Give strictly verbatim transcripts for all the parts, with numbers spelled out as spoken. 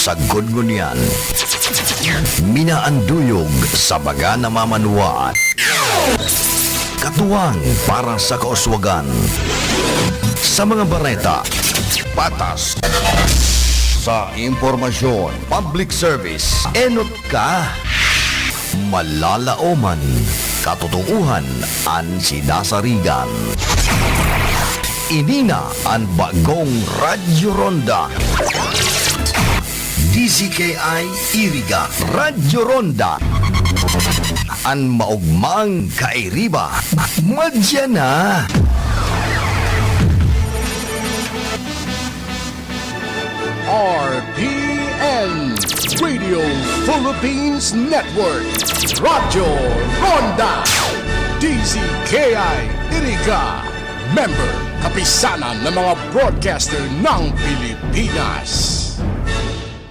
Sagkod ngunyan, minaanduyog sa baga na mamanwaan. Katuwang para sa kauswagan. Sa mga bareta, patas. Sa impormasyon, public service, enot ka. Malalaoman, katotoohan an sinasarigan. Ini na an bagong Radyo Ronda. D Z K I Iriga, Radyo Ronda. An maogmang kairiba, madya na. R P N, Radio Philippines Network, Radyo Ronda, D Z K I Iriga, member, Kapisanan ng mga Broadcaster ng Pilipinas.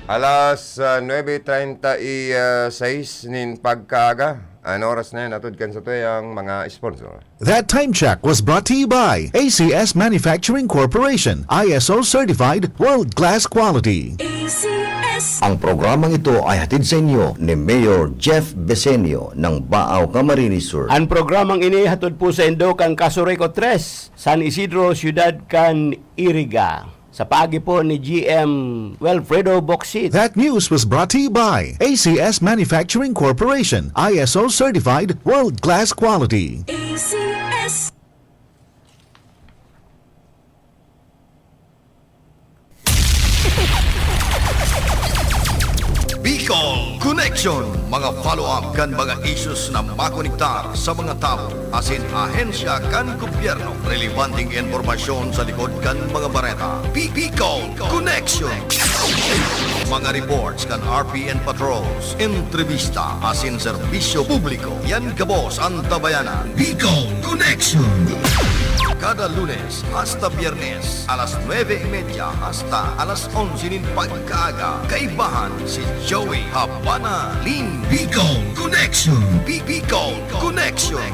Alas, ah, nuebe treinta y seis nin pagkaaga. An oras na yan, atod kan satuyang mga sponsor. That time check was brought to you by A C S Manufacturing Corporation, I S O certified, world-class quality. A C S. Ang programang ito ay hatid sa inyo ni Mayor Jeff Besenio ng Baao, Camarines Sur. An programang ini hatod po sa indo kan Casureco tres, San Isidro, Siyudad kan Iriga. Sa paagi po ni G M Wilfredo Bocsit. That news was brought to you by A C S Manufacturing Corporation, I S O certified, world-class quality. A C S. Bicol Connection, mga follow-up kan mga issues na makonektar sa mga tawo asin ahensya kan gobyerno. Relevanteng impormasyon sa likod kan mga bareta. Bi-, Bicol Connection. Mga reports kan R P N patrols, entrevista asin serbisyo publiko. Yan gabos an Tabayanan. Bicol Connection. Kada Lunes hasta Biyernes, alas nuebe y media hasta alas onse nin pagkaaga, kaibahan si Joey Habana Lin. Bicol Connection. Bi-, Bicol Connection.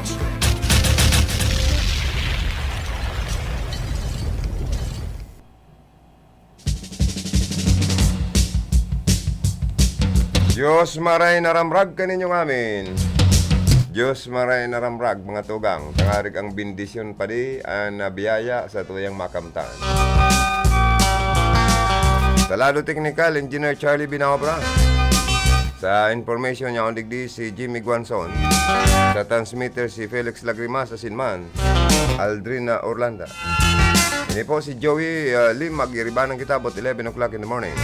Dios maray na ramrag kaninyong amin. Dios maray na ramrag, mga tugang. Tangarig ang bendisyon pa di, an, ah, biyaya sa tuyang makamtan. Sa lado teknikal, Engineer Charlie Binaobra. Sa information niya, digdi si Jimmy Guanzon. Sa transmitter, si Felix Lagrimas, asin man, Aldrina Orlando. Ini po si Joey, ah, Lim, mag-iribanan kita about eleven o'clock in the morning.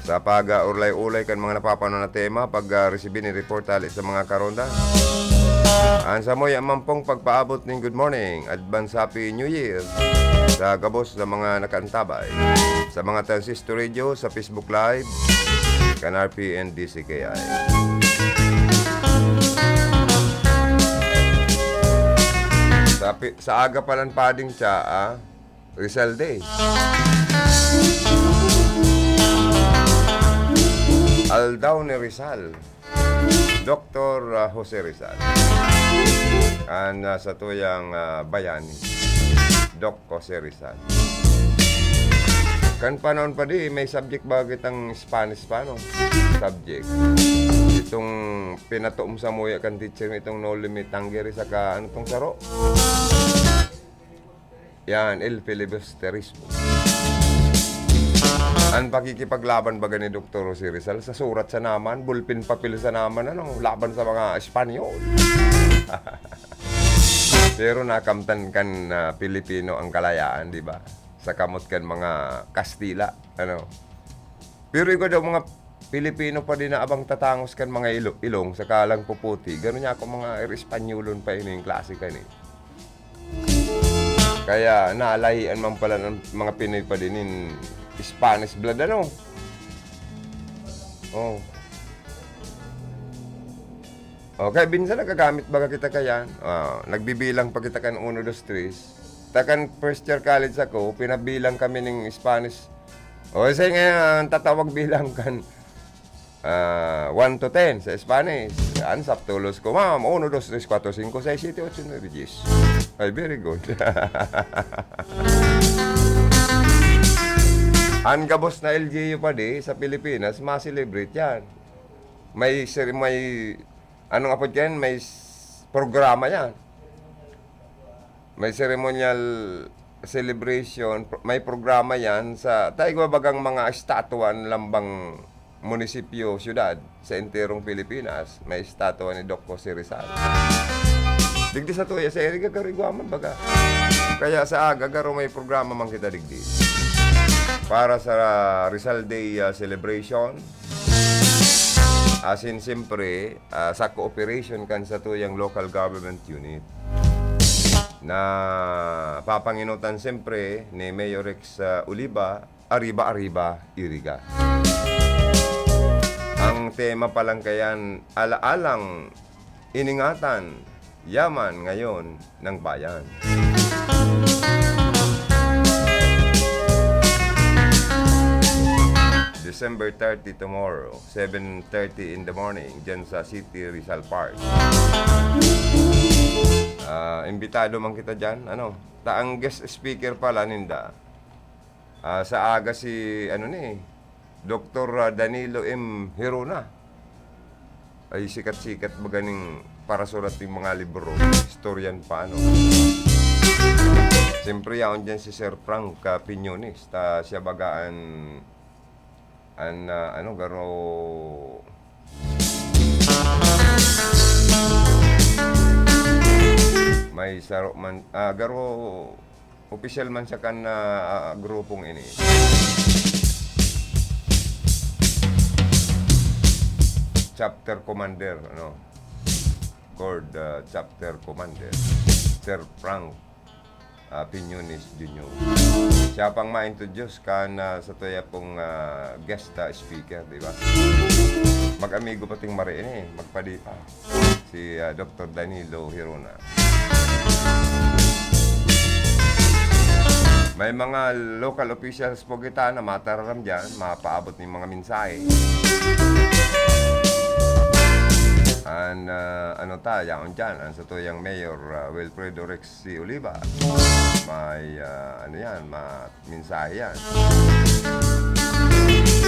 Sa pag-, ah, urlay-ulay kan mga napapanon na tema, pag, ah, resibi nin report hali sa mga karonda. An samuya man pong pagpaabot nin good morning, advance happy new year sa gabos na mga nakaantabay. Sa mga transistor radio, sa Facebook Live, kan R P N D C K I. Sa pi-, sa aga pa lang pading siya, ah, Rizal Day. Aldaw ni Rizal. Doktor, ah, Jose Rizal. An, ah, satuyang, ah, bayani. Doc Jose Rizal. Kan panahon pa di, may subject ba kitang Spanish pa, no? Subject. Itong pinatuom sa muya kan teacher mi, itong noli me tangere, saka ano tong saro? Yan, el filibusterismo. An pakikipaglaban baga ni Doktor Jose Rizal, sa surat sana man, bulpin papel sana man, ano, laban sa mga Espanyol. Pero nakamtan kan, ah, Pilipino ang kalayaan, di ba? Sa kamot kan mga Kastila, ano. Pero ikaw daw, mga Pilipino pa din na abang tatangos kan mga ilo-, ilong, saka lang puputi. Ganun niya ako, mga Espanyolon pa ini yung klase kan eh. Kaya nalahian man pala ng mga Pinoy pa din in Spanish blood, ano? Oh. Okay, minsan nagagamit baga kita kayan. Ah, nagbibilang pa kita kan uno, dos, tres. Ta kan first year college ako, pinabilang kami ning Spanish. O, kasi ngayon, ang tatawag bilang kan, ah, one to ten sa Spanish. Yan, saptulos ko, ma'am. Uno, dos, tres, kuwatro, singko, sais, siyete, otso, nuebe, dyes. Ay, very good. An gabos na L G U pa di sa Pilipinas, ma-celebrate yan. May sere-, may, anong apod yan? May s-, programa yan. May ceremonial celebration, pro-, may programa yan sa, ta igwa bagang mga estatwa an lambang munisipyo, syudad sa enterong Pilipinas, may estatwa ni Doc Jose Rizal. Digdi sa tuya, sa Iriga, garo igwa man baga. Kaya sa aga, garo may programa man kita digdi. Para sa Rizal Day, ah, celebration, asin siyempre, ah, sa cooperation kan satuyang local government unit na papanginutan siyempre ni Mayor Rex, ah, Oliva, Arriba, Arriba, Iriga. Ang tema pa lang kayan, Alaalang Iningatan, Yaman Ngayon ng Bayan. December thirty, tomorrow, seven thirty in the morning, dyan sa City Rizal Park. Ah, imbitado man kita dyan, ano, ta ang guest speaker pala ninda, ah, sa aga si, ano ni, Doktor, ah, Danilo M. Hirona. Ay, sikat-sikat baga ning parasurat ning mga libro, historian pa, ano. Siyempre, yaon dyan si Sir Frank, ah, Piñones, ta siya baga an, an, ah, ano, garo, may saro man, ah, garo, opisyal man siya kan, ah, ah, grupong ini. Chapter commander, ano? Cord, ah, chapter commander, Sir Frank, ah, Piñones Junior. Siya pang ma-introduce kan, ah, sa tuya pong, ah, guest, ah, speaker, di ba? Mag-amigo pating mare ini, magpadi pa. Si, ah, Doktor Danilo Hirona. May mga local officials po kita na matararam dyan, mapaabot ning mga mensahe. An, ah, ano ta, yaon dyan, an satuyang Mayor, ah, Wilfredo Rex C. Oliva. May, ah, ano yan, ma-, mensahe yan.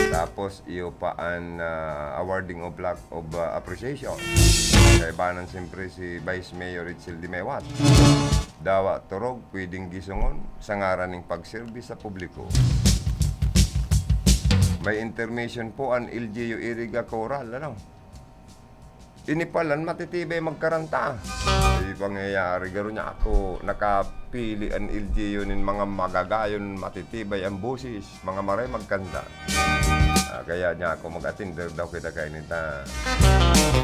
Tapos, iyo pa an, ah, awarding of plaque of, ah, appreciation. Kaibanan, siyempre, si Vice Mayor Richel Dimewat. Dawa torog, pwedeng gisungon sa ngaran ning pagserbi sa publiko. May intermission po an L G U Iriga Choral, ano? Ini palan matitibay magkaranta. Ay, pangyayari, garo niya ako, nakapili an L G U nin mga magagayon, matitibay ang boses, mga maray magkanta. Ah, kaya niya ako, mag-attender daw kita kainita.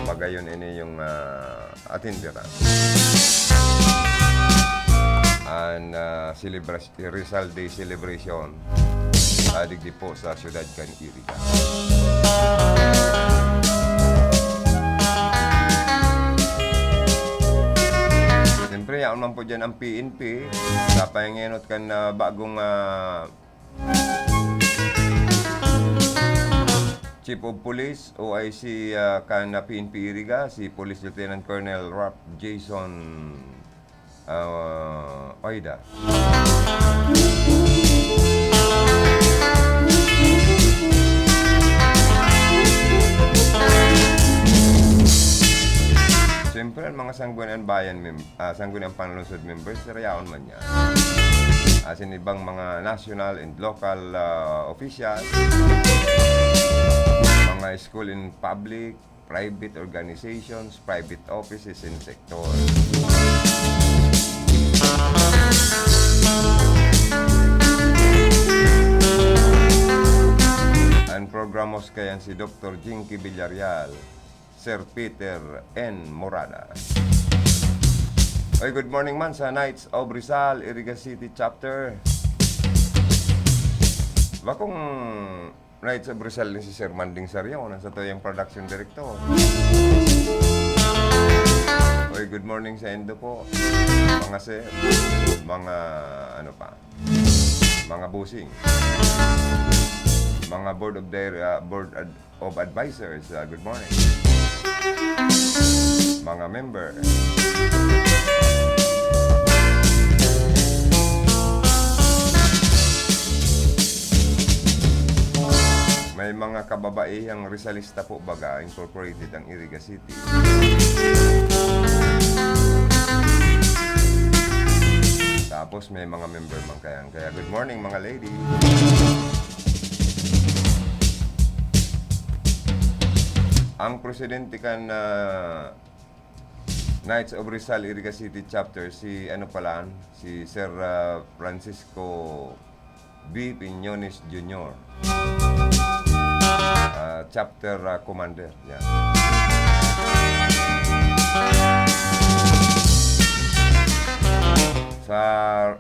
Magayon ini yung, ah, attender, ah. An, ah, celebras-, Rizal Day celebration, ah, digdi po sa siyudad kan Iriga. Siyempre, yaon man po dyan ang P N P. Sa pahingenot kan, ah, bagong, ah, Chief of Police, O I C, ah, kan, ah, P N P Iriga, si Police Lieutenant Colonel Ralph Jason Ah, Oida. Siyempre, ang mga Sangguniang Bayan mem-, ah, Sangguniang Panlungsod members, sarayaon man niya. Asin ibang mga national and local, ah, officials, mga school and public, private organizations, private offices, and sector. An programos kayan si Doktor Jinky Villarreal, Sir Peter N. Morada. Oy, good morning man sa Knights of Rizal, Iriga City Chapter. Bakong Knights of Rizal ni si Sir Manding Sarion, ang satuyang production director. Oy, good morning sa indo po, mga sir, mga ano pa, mga bossing, mga board of dir-, ah, board ad-, of advisors. Ah, good morning. Mga member. May mga kababaihang Rizalista po baga, incorporated ang Iriga City. Tapos may mga member man kaya. Kaya good morning, mga lady. Ang presidente kan, ah, Knights of Rizal Iriga City Chapter, si ano pala, si Sir, ah, Francisco B. Piñones Junior. Ah, chapter, ah, commander. Yan. Sa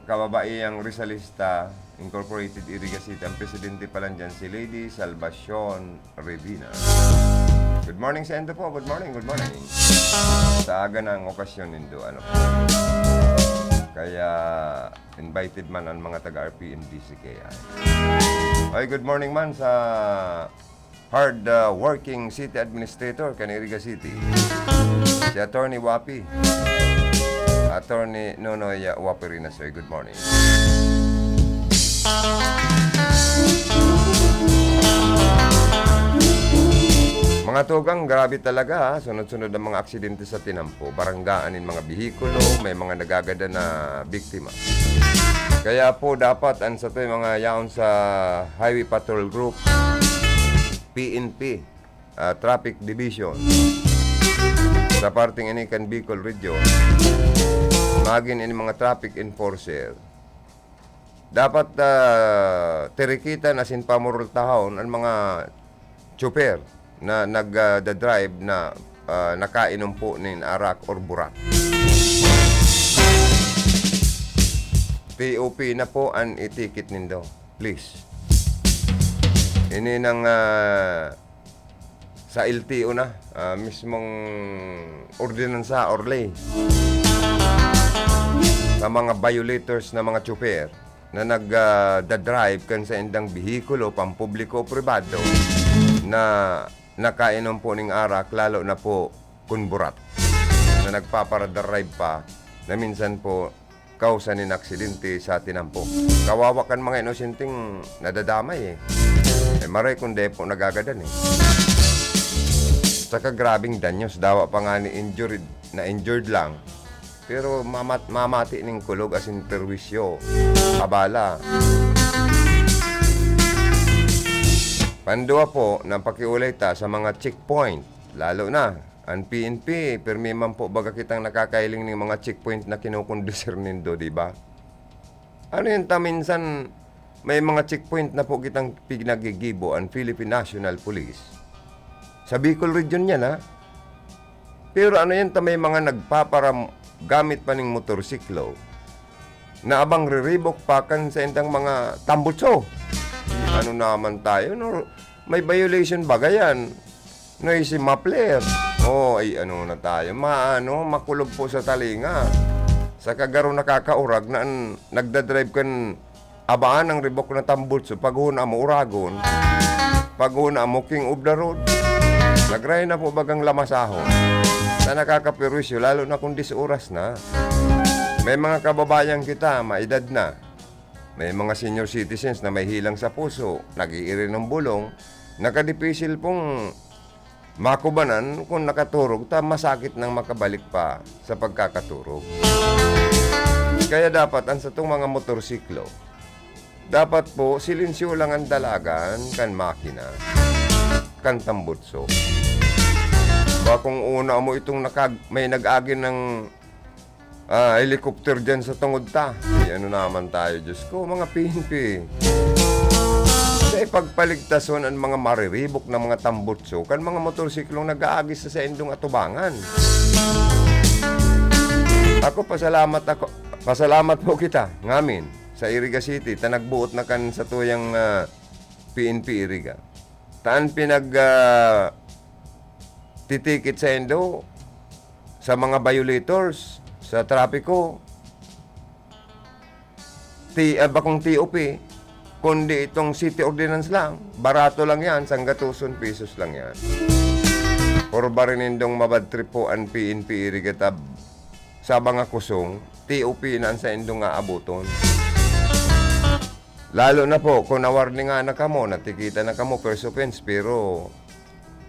kababaihang Rizalista Incorporated Iriga City, ang presidente pa lang dyan, si Lady Salvacion Revina. Good morning sa inyo po. Good morning, good morning. Sa aga ng okasyon nindo, ano po. Kaya invited man ang mga taga R P N D C K I. Oy, good morning man sa hard, uh, working city administrator kan Iriga City, si Attorney Wapi. Attorney Nonoy Wapi Rinasoy, good morning. Mga tugang, grabe talaga, ha. Sunod-sunod ang mga aksidente sa tinampo. Baranggaan nin mga behikulo, may mga nagagadan na biktima. Kaya po dapat ang satoy mga yaon sa Highway Patrol Group, P N P, ah, Traffic Division, sa parteng ini kan Bicol Region, magin ini mga traffic enforcer. Dapat, ah, tirikitan asin pamurultahon an mga tsuper na nag, ah, da-drive na, ah, nakainom po nin arak or burat. T O P na po an itikit nindo, please. Ini nang, ah, sa L T O na, ah, mismong ordinansa or ley sa mga violators na mga tsuper na nag, ah, da-drive kan saindang behikulo, pampubliko o pribado, na nakainom po ning arak, lalo na po kun burat, na nagpaparadrive pa, na minsan po kausa nin aksidente sa tinampo. Kawawa kan mga inosenteng nadadamay, eh. Eh, maray kung di po nagagadan, eh. Saka grabeng danyos, dawa pa nga ni injured, na injured lang. Pero mamat-, mamati ning kulog asin perwisyo, abala. Pandua po, nang pakiulay ta sa mga checkpoint, lalo na an P N P, pirmi man po baga kitang nakakahiling ning mga checkpoint na kinokondusir nindo, di ba? Ano yan ta, minsan may mga checkpoint na po kitang pinaggigibo, an Philippine National Police. Sa Bicol Region yan, ha? Pero ano yan ta, may mga nagpaparam-, gamit pa ning motorsiklo na abang riribok pa kan saindang mga tambutso. Ano naman tayo, no? May violation baga yan. Noisy muffler. Oh, ay ano na tayo. Maano, makulog po sa talinga. Sa kagaro nakakaurag na an nagdadrive kan abaan ang ribok na tambutso, paghona mo uragon. Paghona mo king of the road. Nagray na po bagang lamasahon. Na nakakaperwisyo, lalo na kung dis oras na. May mga kababayan kita, maedad na. May mga senior citizens na may hilang sa puso, nag-iiri ng bulong, nakadipisil pong makubanan kung nakaturog ta masakit nang makabalik pa sa pagkakaturog. Kaya dapat ang satong mga motorsiklo, dapat po silensyo lang ang dalagan kan makina, kan tambutso. Bakong una mo itong nakag-, may nag-agi ng ah, helicopter dyan sa tungod ta. Ay, ano naman tayo, Diyos ko, mga P N P. Sa ipagpaligtason ang mga mariribok na mga tambutso kan mga motorsiklong nag-aagi sa saindong atubangan. Ako, pasalamat ako, pasalamat po kita, ngamin, sa Iriga City, ta nagbuot na kan satuyang, ah, P N P Iriga. Ta an pinag, ah, titikit saindo sa mga violators sa trapiko, ti-, ah, bakong T O P, kundi itong city ordinance lang. Barato lang yan, sanggatuson pesos lang yan. Purba rin nindong mabad trip po an P N P Iriga ta sa mga kusong, T O P na an saindong aaboton. Lalo na po kung na-warning nga na kamo, natikita na kamo, first offense, pero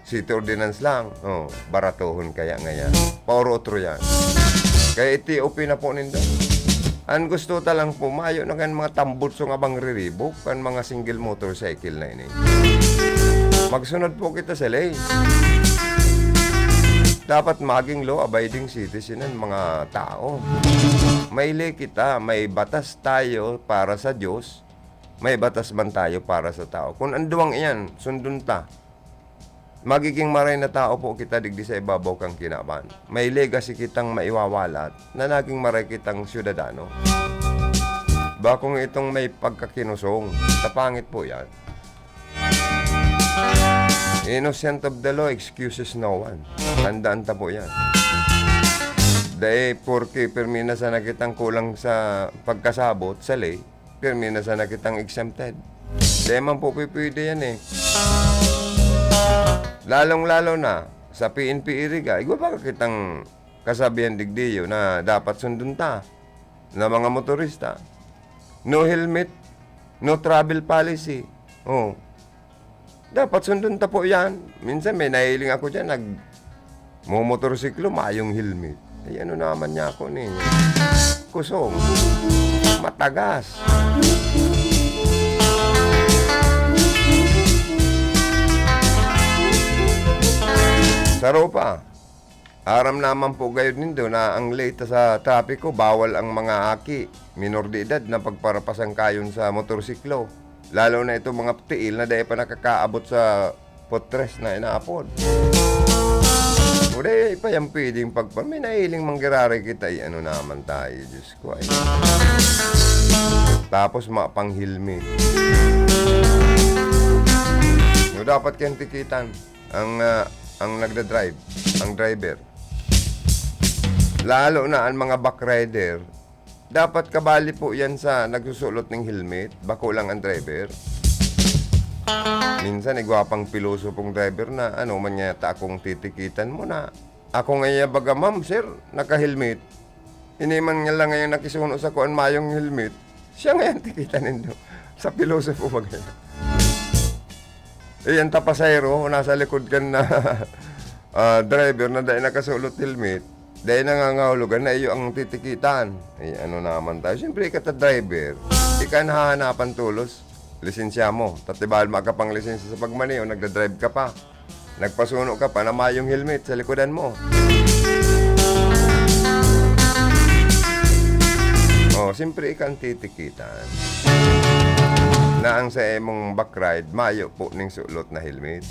city ordinance lang. Oh, baratohon kaya ngayan. Paoro-otro yan. Kaya iti-, open na po nindo. Ang gusto ta lang po, mayo na kan mga tambutsong abang riribok, kan mga single motorcycle na ini. Magsunod po kita sa ley. Dapat maging law-abiding citizen ang mga tao. May ley kita, may batas tayo para sa Diyos, may batas man tayo para sa tao. Kung ang duwang iyan, sundon ta, magiging maray na tao po kita digdi sa ibabaw kan kinaban. May legacy kitang maiwawalat na naging maray kitang syudadano. Bakong itong may pagkakinusong, tapangit po yan. Innocent of the law excuses no one. Tandaan ta po yan. Dahil porke permi na sana kitang kulang sa pagkasabot sa ley, permi na sana kitang exempted. Dahil man po pwede yan eh. Lalong-lalo na sa P N P Iriga, igwa ba kitang kasabihan digdiyo na dapat sundon ta na mga motorista? No helmet, no travel policy. Oh. Dapat sundon ta po yan. Minsan may nahiling ako dyan, nag-, momotorsiklo, mayong helmet. Ay, ano naman niya ako ni? Kusog. Matagas. Saro pa. Aram naman po gayod nindo na ang ley ta sa trapiko, bawal ang mga aki, minor de edad, na pagparapasangkayon sa motorsiklo. Lalo na itong mga tiil na dai pa nakakaabot sa potres na inaapod. O dai pa yan pwedeng pagpa-, may nahiling manggiraray kita, eh, ano naman tayo, Diyos ko, ay. Tapos, mapang-helmet. No, dapat kayang tikitan ang, ah, ang nagda-drive, ang driver. Lalo na ang mga backrider, dapat kabali po yan sa nagsusulot ning helmet, bako lang ang driver. Minsan, igwa pang pilosopong driver na, "Ano man yata akong titikitan mo na? Ako nga iya baga, ma'am, sir, naka-helmet." Ini man nga lang ngayon nakisuno sa kuan mayong helmet, siya ngayon tikitan nindo. Sa pilosopo ba ngayon? Eh, ang tapasahero, nasa likod kan, ah, driver na dai nakasulot helmet, dai nangangahulugan na iyo ang titikitan. Eh, ano naman tayo? Siyempre, ika ta driver, ika an hahanapan tolos. Lisensya mo. Tatibal, maka pang lisensya sa pagmaneho, nagdadrive ka pa. Nagpasuno ka pa na mayong helmet sa likodan mo. Oh, siyempre, ika an titikitan. Na ang sa imong backride, mayo po ning sulot na helmet.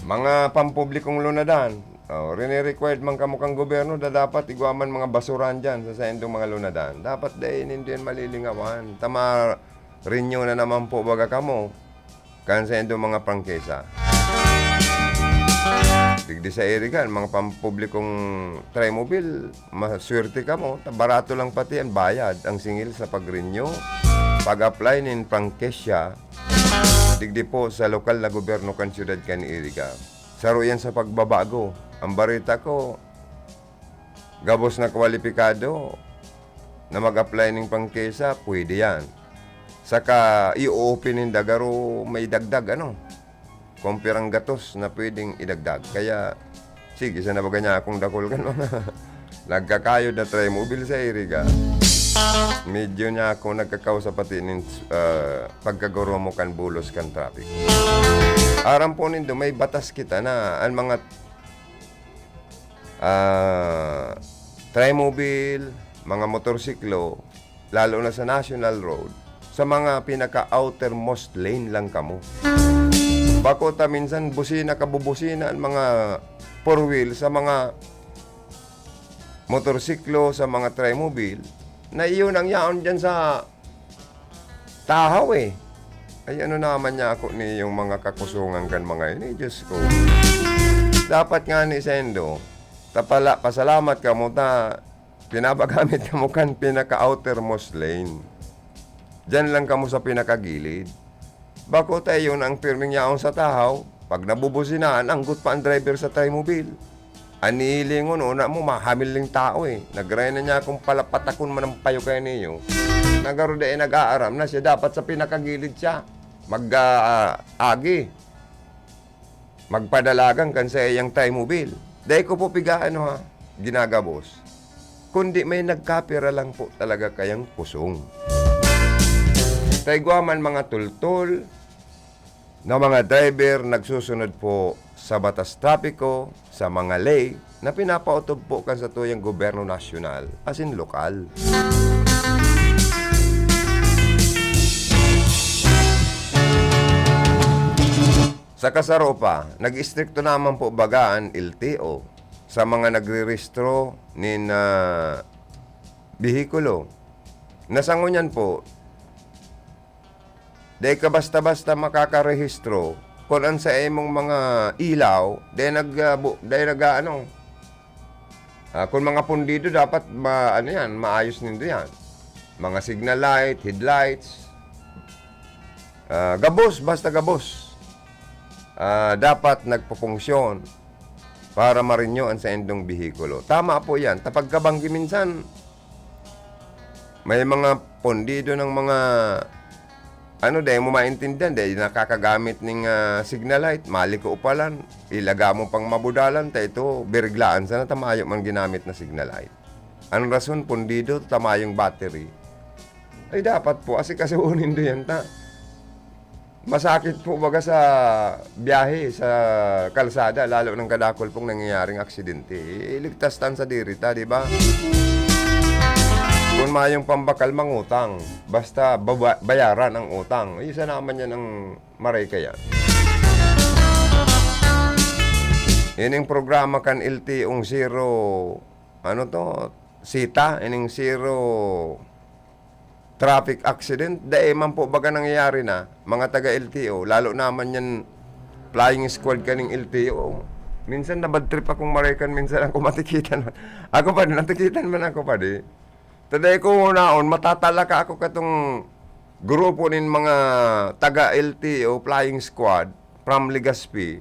Mga pampublikong lunadan, oh, rine-required man kamo kan gobyerno na dapat igwa man mga basurahan dyan sa saindong mga lunadan. Dapat dai nindo yan malilingawan. Tama, renew na naman po baga kamo kan saindong mga prangkisa. Digdi sa Iriga, mga pampublikong Trimobile, maswerte kamo, ta-, barato lang pati yan, bayad ang singil sa pag-renew, pag-apply nin prangkisa, digdi po sa lokal na gobyerno kan siyudad kan Iriga. Saro yan sa pagbabago. Ang bareta ko, gabos na kwalipikado na mag-apply ning prangkisa, pwede yan. Saka i-open ninda, garo may dagdag, ano, kung pirang gatos na pwedeng idagdag. Kaya, sige, sana baga niya akong dakul kan mga nagkakayod na Trimobile sa Iriga. Medyo niya ako nagkakausa pati nin, ah, pagkaguro mo kan bulos kan traffic. Aram po nindo, may batas kita na ang mga ah, Trimobile, mga motorsiklo, lalo na sa national road, sa mga pinaka-outermost lane lang kamo. Bako ta minsan busina ka bubusina ang mga four wheel sa mga motorsiklo, sa mga Trimobile, na iyon ang yaon dyan sa tahaw eh. Ay, ano naman niya ako ni yung mga kakusungan kan mga yun, eh, Diyos ko. Dapat nga ni Sendo, tapala, pasalamat kamo ta, pinabagamit kamo kan pinaka-outermost lane. Diyan lang kamo sa pinakagilid. Bako tayo yun ang pirming yaon sa tahaw, pag nabubusinaan, anggot pa ang driver sa Trimobile. An nihilingon, una mo, mahamil ning tao, eh. Nagray na niya kung palapatakon man ang payo kaya niyo. Nagaro dai nag-aaram na siya, dapat sa pinakagilid siya. Mag, ah, agi. Magpadalagan kan saiyang Taymobil. Dai ko po piga-ano, ha, ginagabos. Kundi may nagkapira lang po talaga kayang kusong. Taigwa man mga tultol, na mga driver nagsusunod po sa batas trapiko, sa mga ley na pinapaotob po kan satuyang gobyerno nasyonal, asin lokal. Sa kasaro pa, nag-istrikto naman po baga an L T O sa mga nagrerehistro nin, ah, behikulo. Na sa ngunyan po, dai ka basta-basta makakarehistro kun an sa imong mga ilaw, dai nag, ah, bu-, dai nag, ah, ano, ah, kun mga pundido, dapat ma-, ano yan, maayos nindo yan. Mga signal light, headlights, ah, gabos, basta gabos. Ah, dapat nagpupunksyon para ma-renew an saindong behikulo. Tama po yan. Ta pagkabanggi minsan, may mga pundido ng mga, ano, dai mo maintindihan, dai nakakagamit ning, ah, signal light, maliko pa lang, ilaga mo pang mabudalan, ta ito, biriglaan sana ta mayo man ginamit na signal light. Ang rason, pundido, ta mayong battery. Ay, dapat po, asikasuhin nindo yan ta. Masakit po baga sa biyahe, sa kalsada, lalo ng kadakul pong nangyayaring aksidente. Iligtas tan sadiri ta, di ba? Kung mayong pambakal, mangutang. Basta baba-, bayaran ang utang. Isa naman yan ang maray kaya. Ining programa kan L T Ong Zero, ano to? Sita, ining Zero traffic accident, dai man po baga nangyayari na, mga taga L T O, lalo naman yan flying squad kaning L T O. Minsan nabad trip akong maray kan, minsan ako matikitan. Ako pa, natikitan man ako pa di. Ta dai ko hunaon, matatalaka ako katong grupo nin mga taga L T O flying squad from Legazpi.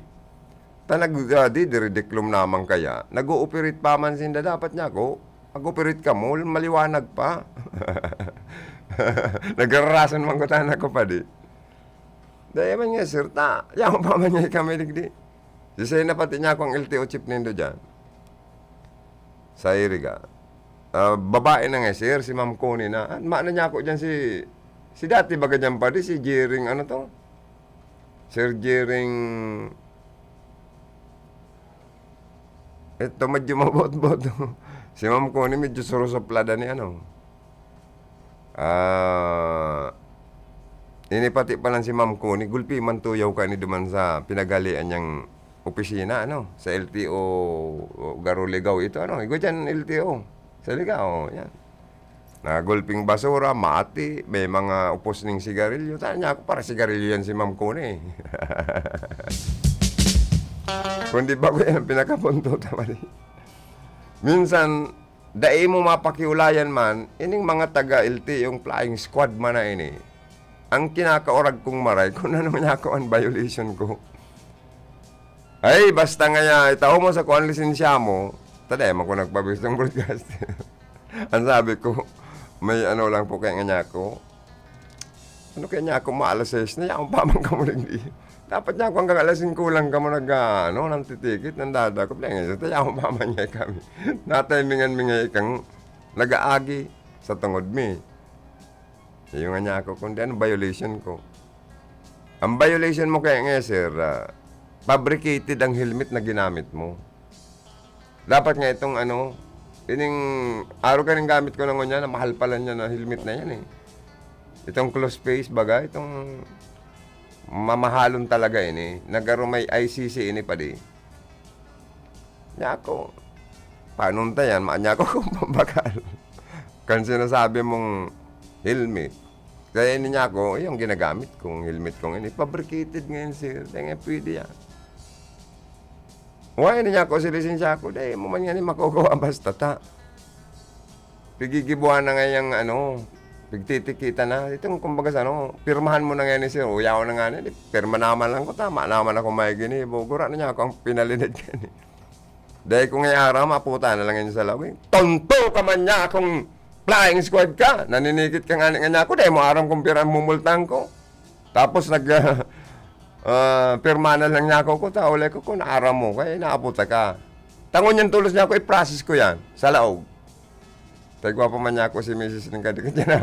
Ta nag, ah, didiridiklom naman kaya, nag-ooperate pa man sinda, dapat niya ako, mag-operate kamo, maliwanag pa. Nagrarason man ko, tana ko pa di. Dai man nga, sir, ta, yaon pa man niya kami digdi. Sisay na pati niya akong L T O chief nindo dyan. Sa Iriga. Ah, babae na nga, sir, si Ma'am Connie na. Ah, maano niya ako dyan si, si dati baga dyan pa di, si Jering, ano to? Sir Jering, ito medyo mabot-bot. Si Ma'am Connie medyo surusuplada ni ano. Ah, ini pati pa lang si Ma'am Connie, gulpi man tuyaw ka ni duman sa pinaghalian niyang opisina, ano, sa L T O, Garo Ligao ito, ano, igwa dyan L T O, sa Ligao, yan. Nagulping basura, mati, may mga upos ning sigarilyo. Tanya ako, para sigarilyo yan si Ma'am Connie. Kundi bago yan ang pinakapunto, tama di? Minsan, dai mo mapakiulayan man, ining mga taga-L T O, yung flying squad man na ini, ang kinakaurag kong maray, kung ano niya ako ang violation ko. Ay, basta ngaya, itao mo sa kuan lisensya mo, ta dai man ko nagpabistong broadcast. Ang sabi ko, may ano lang po kaya nga niya ako. Ano kaya niya ako, maalas sais na, yaon pa man kamo rin di. Dapat niya ako hanggang alas singko lang kamo nag, ah, ano, nang titikit, nang dadakop, dahil nga, yaon pa man niya kami. Natimingan mi nga ikang nag-aagi sa tungod mi. Iyo nga niya ako, kundi ano violation ko? Ang violation mo kaya nga, sir, ah, fabricated ang helmet na ginamit mo. Dapat nga itong ano, ining araw kaning gamit ko na ngunyan, na mahal pala niya na helmet na yan eh. Itong close face, baga, itong mamahalon talaga ini. Nagaro may I C C ini pa di. Niya ako, paano ta yan? Maan niya ako kung pambakal. Kan sinasabi mong helmet. Kaya ini niya ako, yung ginagamit kong helmet kong ini, fabricated ngayon, sir. Dahil nga pwede yan. Why ini niya ako, si lisensya ako? Dahil mo man yan, makukuha basta ta. Pigigibuhan na nga yung, ano, pigtitikita na. Itong, kumbaga sa ano, pirmahan mo na nga ni sir, uyaw na nga ni, pirma naman lang ko, tama naman ako may ginibo. Gura na niya ako ang pinalinid ka ni. Dai ko nga aram, aputa na lang yan sa lawig. Tonto ka man niya akong flying squad ka. Naninikit ka nga nga niya ako, dai mo aram kung pira ang mumultahan ko. Tapos nag, ah, pirma na lang niya ako, ko, taulay ko, kung naaram mo, kaya naaputa ka. Tangon yan, tulos niya ako, i-process ko yan, sa laog. Tagwa pa man niya ako si misis ng kadikit niya na.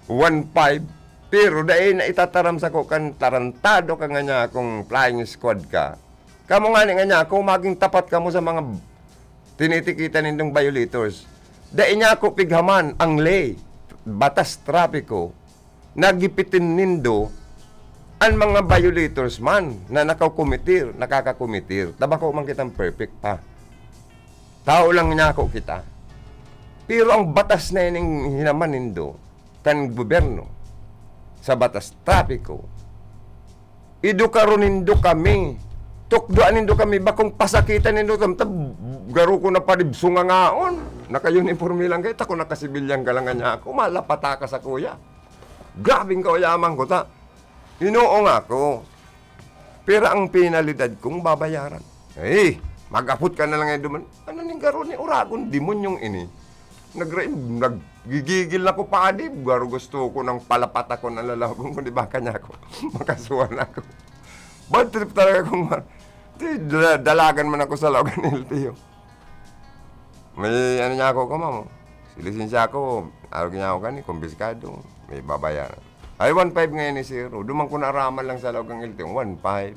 One five. Pero dai na itataram sa ko kan tarantado ka nga niya kung flying squad ka. Kamo nga ni nga niya, kung maging tapat kamo sa mga tinitikitan nindong violators, dai niya ako pighaman ang ley, batas trapiko, nagipitin nindo an mga violators man na nakakomitir, nakakakomitir. Tabako man kitang perfect pa. Tao lang niya ako kita. Pero ang batas na ining hinaman nindo, kan gobyerno, sa batas trapiko, edukaro nindo kami. Tukdoan nindo kami, bakong pasakitan nindo kami. Tab-, garo ko na padibsong nga ngaon. Naka-uniforme lang kayo, tako nakasibilyan ka lang nga niya ako. Malapata ka sa kuya. Grabing kauyaman ko ta. Inoo nga ako. Pero ang penalidad kong babayaran. Ay, mag-apot ka na lang ngayon duman. Ano ning garo ni Uragon? Demonyong ini. Nagre-, naggigigil na ko, padi. Garo gusto ko nang palapata ko ng lalagon ko, di ba, kanya ko? Makasuhan ako. Bad trip talaga kung ma-, di, dala-, dalagan man ako sa laog ng L T O. May ano niya ako, kamo. Si lisensya ako, arog niya ako kani, kumbiskado. May babayaran. Ay, one five ngayon ni sir. O, duman ko naaraman lang sa laog ng L T O, one five.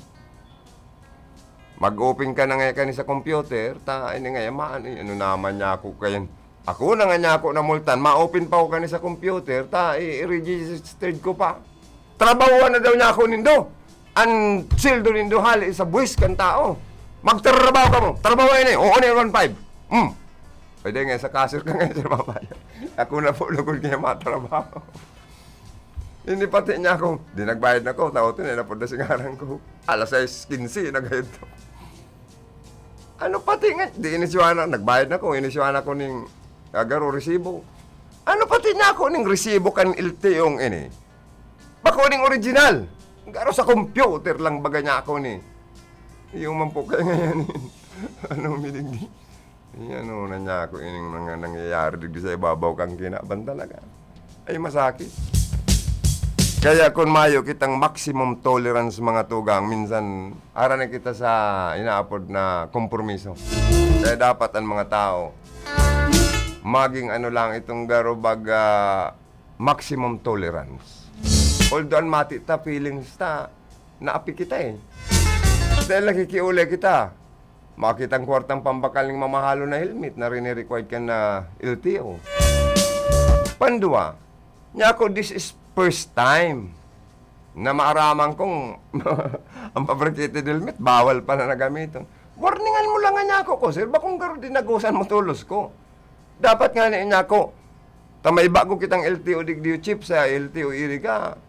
Mag-open ka na ngayon kani sa computer, ta, ini ngayon, maan, eh, ano naman niya ako kayan. Ako na nga niya ako namultan, ma-open pa ko kani sa computer, ta, i-, i-registered ko pa. Trabahoan na daw niya ako nindo. An sweldo nindo hali sa buwis kan tao. Magtrabaho kamo. Trabaho ini. Oo, ni one five. Hmm. Pwede nga, sa cashier ka nga, sir, babayad. Ako na po, lugod niya matrabaho. Hindi pati niya ako. Di nagbayad na ko. Tao to, na po na singaran ko. Alas sais quince, nagayod to. Ano pati nga? Di inisyuhan na, nagbayad na ko. Inisyuhan ako ning, ah, garo resibo. Ano pati niya ako ning resibo kan L T O ini? Bako ning original. Garo sa computer lang baga niya ako ni. Iyo man po kaya ngayon. Ano, miligdi? Yan, ano na niya ako ining mga nangyayari digdi sa ibabaw kang kinaban talaga. Ay, masakit. Kaya kung mayo kitang maximum tolerance, mga tugang, minsan aran na kita sa inaapod na kompromiso. Kaya dapat ang mga tao maging ano lang itong garo baga maximum tolerance. Although an mati ta, feelings ta, naapi kita eh. Dahil nakikiulay kita. Makita ang kwartang pambakal ning mamahalon na helmet na rinirequired kan na L T O. Pandua, niya ako, this is first time na maaraman kong ang fabricated helmet, bawal pala na gamiton. Warningan mo lang nga niya ako ko, sir, bakong garo dinagusan mo tulos ko. Dapat nga niya ako, ta may bago kitang L T O digdi, chief sa L T O Iriga.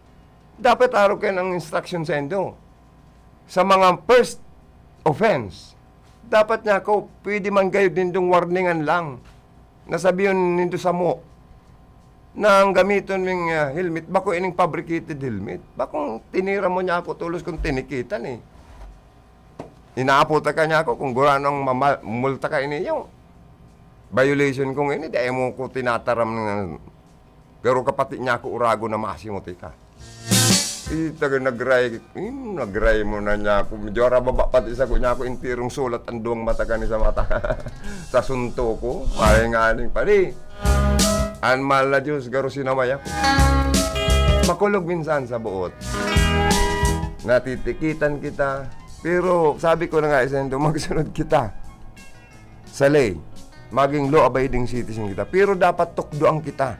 Dapat arog kayo ng instruction sa indo. Sa mga first offense, dapat niya ako, pwede man kayo dindong warningan lang. Nasabihan nindo samo na ang gamiton ming, ah, helmet, bako ining fabricated helmet. Bakong tinira mo niya ako tulos kung tinikitan eh. Inaapo ta ka niya ako kung gurano ang mama-, multa ka ini yung violation kong ini, dahil mo ko tinataram ng, pero kapati niya ako urago na masimot ka. Itaga nagray, hmm, nagray mo na niya ako. Medyo arababa pati sa ko niya ako, intirong sulat ang duwang mata kani sa mata. Sa sunto ko, parang nga aning pali. Ang mahal na Diyos, garo sinaway ako. Makulog minsan sa buot. Natitikitan kita. Pero sabi ko na nga, isa nito, magsunod kita sa ley. Maging law-abiding citizen kita. Pero dapat tukdoan kita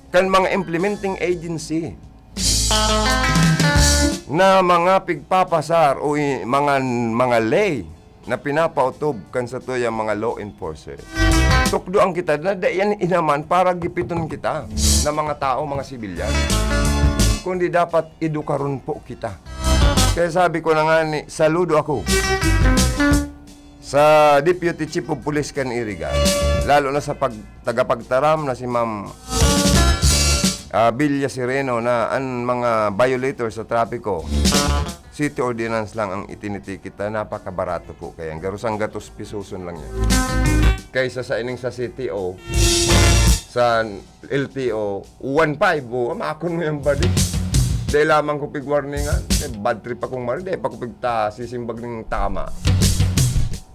kan mga implementing agency na mga pigpapasar o i-, mga, mga ley na pinapautob kan satuyang mga law enforcer. Tukdoan kita na dai yan inaman para gipiton kita na mga tao, mga sibilyan. Kundi dapat edukaron po kita. Kaya sabi ko na nga ni, saludo ako sa Deputy Chief of Police kan Iriga, lalo na sa pag-, tagapagtaram na si Ma'am, ah, Villa Sereno, na ang mga violator sa trapiko, City ordinance lang ang itinitikit na napakabarato po kaya. Garo sanggatos pisoson lang yan. Kaysa sa ining sa C T O, sa L T O, one five, oh, amakon mo yan, buddy. Dahil lamang ko pig-warningan, eh, bad trip akong mari, dahil pa ko pigta, sisimbag ng tama.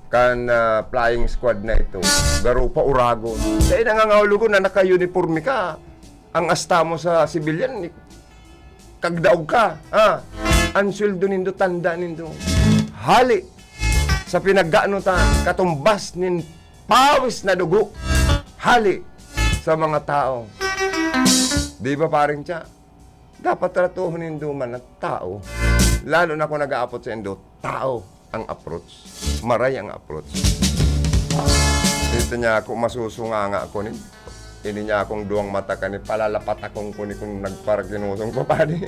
Kan, ah, flying squad na ito, garo pa uragon. Dahil nangangahulugon na naka-uniforme ka. Ang asta mo sa sibilyan, kagdaog ka, ha? Ang sweldo nindo, tanda nindo. Hali sa pinagganutan, katumbas nin pawis na dugo. Hali sa mga tao. Di ba, paring Cha? Dapat tratuhon nindo man ang tao. Lalo na kung nag-aapot sa indo, tao ang approach. Maray ang approach. Dito niya ako, masusunga nga ako ni. Ini niya akong duwang mata kani, palalapat akong kuni kung nagparaginusong pa, padi.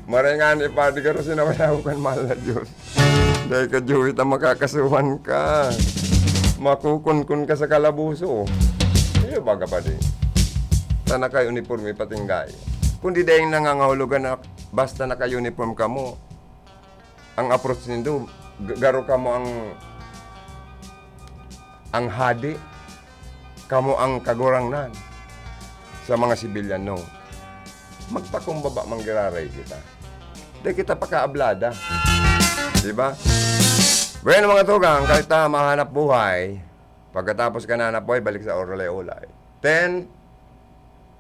Maray nga ni padi, garo sinaway ako kan mahal na Diyos. Dahil ka, Joey, ta makakasuhan ka. Makukunkun ka sa kalabuso. Iyo, baga, padi. Ta naka-uniforme, patinggay. Kundi dahil nangangahulugan na basta naka-uniform ka mo, ang approach nindo, g-, garo kamo ang, ang hadi, kamo ang kagurangnan sa mga sibilyan, no? Magpakumbaba, manggiraray kita. Di kita pakaablada. Di ba? Bueno, mga tugang, kahit na mahanap buhay, pagkatapos ka na hanap buhay, balik sa orolay-olay. Ten,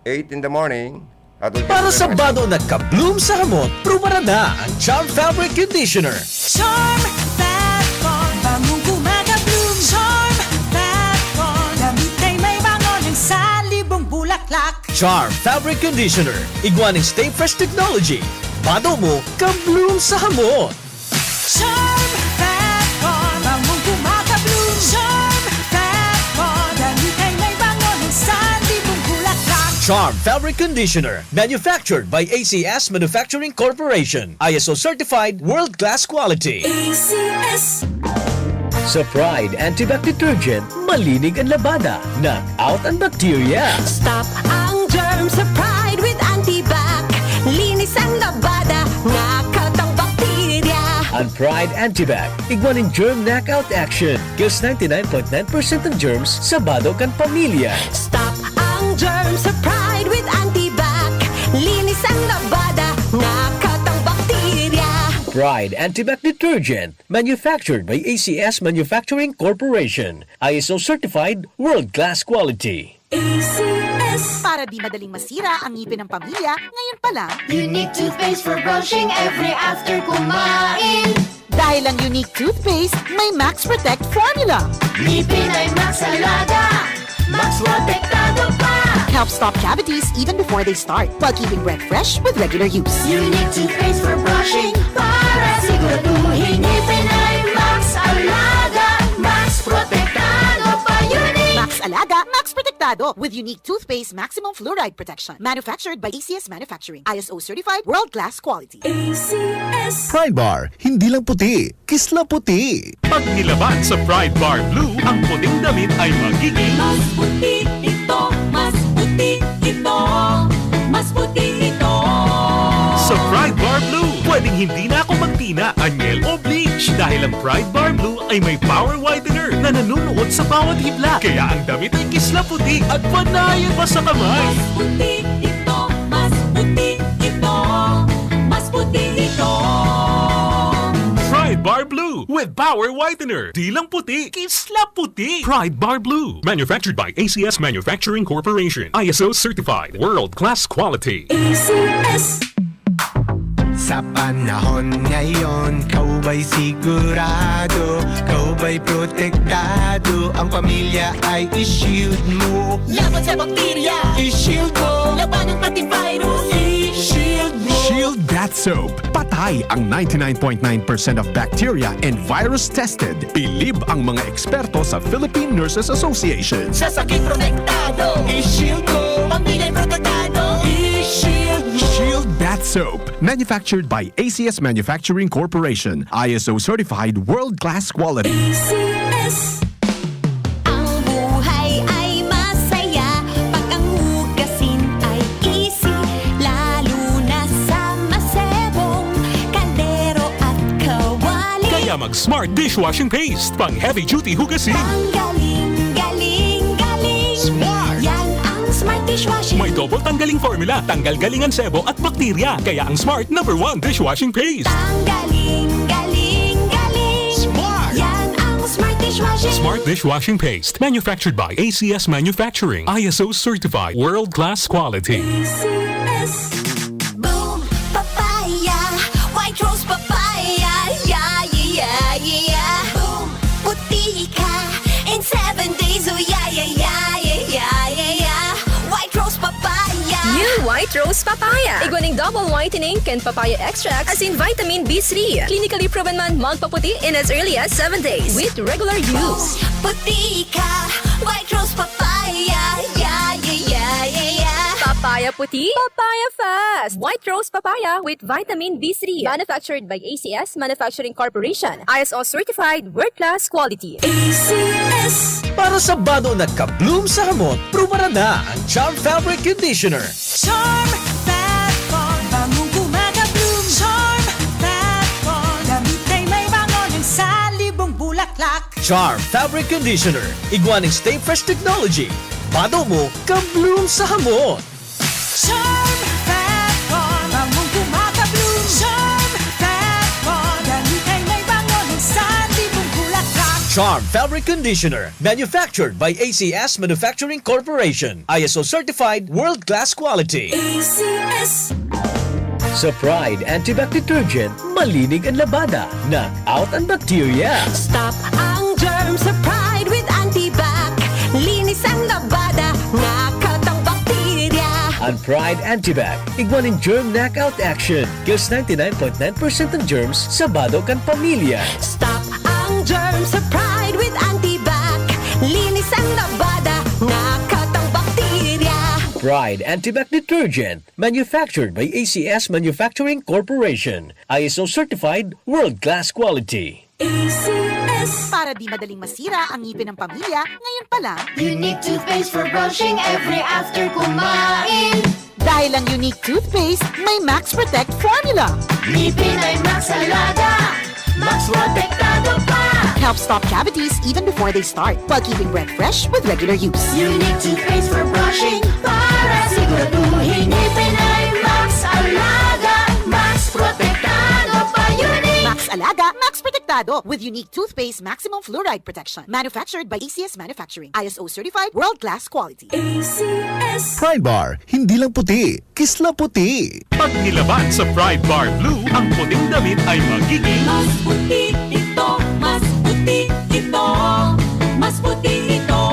eight in the morning, hatod ka Para sa sa mga bado na ka-bloom sa hamot, prubaran na ang Charm Fabric Conditioner. Charm Fab Con, bangong gumagabloom. Charm Fab Con, damit ay may bango ng salibong bulaklak. Charm Fabric Conditioner, igwa nin Stay Fresh Technology. Bado mo, ka-bloom sa hamot. Charm Fab Con, bangong gumagabloom. Charm Fab Con, damit ay may bango ng salibong bulaklak. Charm Fabric Conditioner, manufactured by A C S Manufacturing Corporation. I S O certified, world-class quality. A C S. Sa Pride Antibac Detergent, malinig ang labada, knock out ang bacteria. Stop ang germ sa Pride with Antibac. Linis ang labada, knock out ang bakterya. Ang Pride Antibac, igwa nin germ knockout action. Kills ninety-nine point nine percent ng germs sa bado kan pamilya. Stop ang germ sa Pride with Antibac. Linis ang labada, knock out ang bakterya. Pride Antibac Detergent, manufactured by A C S Manufacturing Corporation. I S O certified, world-class quality. A C S. Para di madaling masira ang ngipin ng pamilya, ngayon pa lang. Unique toothpaste for brushing every after kumain. Dahil ang Unique toothpaste, may Max Protect formula. Ngipin ay Max Alaga, Max Protektado pa. Helps stop cavities even before they start, while keeping breath fresh with regular use. Unique toothpaste for brushing para siguraduhin ngipin ay Max Alaga, Max Protektado pa. Unique. Max Alaga, Max Protektado with Unique toothpaste maximum fluoride protection. Manufactured by A C S Manufacturing. I S O certified, world-class quality. A C S. Pride Bar, hindi lang puti, kisla puti. Pag nilaban sa Pride Bar Blue, ang puting damit ay magiging mas puti ito, mas puti ito, mas puti ito. Sa Pride Bar Blue, pwedeng hindi na ako magtina, anyel o bleach dahil ang Pride Bar Blue ay may power whitener na nanunuot sa bawat hibla. Kaya ang damit ay kisla puti at panayan pa sa kamay. Mas puti ito, mas puti ito, mas puti ito. Pride Bar Blue with power whitener. Di lang puti, kisla puti. Pride Bar Blue. Manufactured by A C S Manufacturing Corporation. I S O certified. World class quality. A C S. Sa panahon ngayon, kaw ba'y sigurado? Kaw ba'y protektado? Ang pamilya ay i-shield mo. Laban sa bakterya, i-shield mo. Labanan pati virus, i-shield mo. Shield Bath Soap. Patay ang ninety-nine point nine percent of bacteria and virus tested. Bilib ang mga eksperto sa Philippine Nurses Association. Sa sakit protektado, i-shield mo. Pamilya'y protektado, i-shield mo. Shield Bath Soap. Manufactured by A C S Manufacturing Corporation. I S O certified, world-class quality. A C S. Ang buhay ay masaya pag ang hugasin ay easy, lalo na sa masebong kaldero. Smart dishwashing paste, pang heavy duty hugasin. Ang galing, galing, galing. Smart. Yan ang Smart dishwashing. May double tanggaling formula, tanggal galing ang sebo at bakterya. Kaya ang Smart number one dishwashing paste. Ang galing, galing, galing. Smart. Yan ang Smart dishwashing. Smart dishwashing paste, manufactured by A C S Manufacturing, I S O certified, world class quality. A C S. Boom, papaya, white rose papaya, yeah, yeah, yeah, yeah. Boom, puti ka in seven days, oh yeah, yeah, yeah, yeah, yeah, yeah, yeah. White rose papaya. New White Rose Papaya. Igwa ning double whitening kan papaya extract asin vitamin B three. Clinically proven man magpaputi in as early as seven days with regular use. Boom, puti ka, white rose papaya, yeah, yeah, yeah, yeah, yeah. Papaya puti, papaya fast. White Rose Papaya with vitamin B three. Manufactured by A C S Manufacturing Corporation. I S O certified, world class quality. A C S. Para sa bado na ka-bloom sa hamot, prubaran na ang Charm Fabric Conditioner. Charm Fab Foam, bangong kumaka-bloom. Charm Fab Foam, damit ay may bango ng salibong bulaklak. Charm Fabric Conditioner, igwa ning Stay Fresh Technology. Bado mo, ka-bloom sa hamot. Charm Fab Foam, bangong kumaka-bloom. Charm Fab Foam, damit ay may bango ng salibong bulaklak. Charm Fabric Conditioner, manufactured by A C S Manufacturing Corporation. I S O certified, world-class quality. A C S. Sa Pride Antibac Detergent, malinig an labada, knock out an bakterya. Stop ang germ sa Pride with Antibac. Linis ang labada, knock out ang bakterya. An Pride Antibac, igwa nin germ knockout action. Kills ninety-nine point nine percent ng germs sa bado kan pamilya. Stop ang germ sa Pride with Antibac. Linis ang labada, knock out ang bakterya. Pride Antibac Detergent, manufactured by A C S Manufacturing Corporation. I S O certified, world-class quality. A C S. Para di madaling masira ang ngipin ng pamilya, ngayon pa lang. Unique toothpaste for brushing every after kumain. Dahil ang Unique toothpaste may Max Protect formula. Ngipin ay Max Alaga, Max Protektado pa. Helps stop cavities even before they start, while keeping breath fresh with regular use. Unique toothpaste for brushing, para siguraduhin ngipin ay Max Alaga, Max Protektado pa. Unique. Max Alaga, Max Protektado, with Unique toothpaste maximum fluoride protection. Manufactured by A C S Manufacturing. I S O certified, world-class quality. A C S. Pride Bar, hindi lang puti, kisla puti. Pag nilaban sa Pride Bar Blue, ang puting damit ay magiging mas puti ito, mas puti ito, mas puti ito.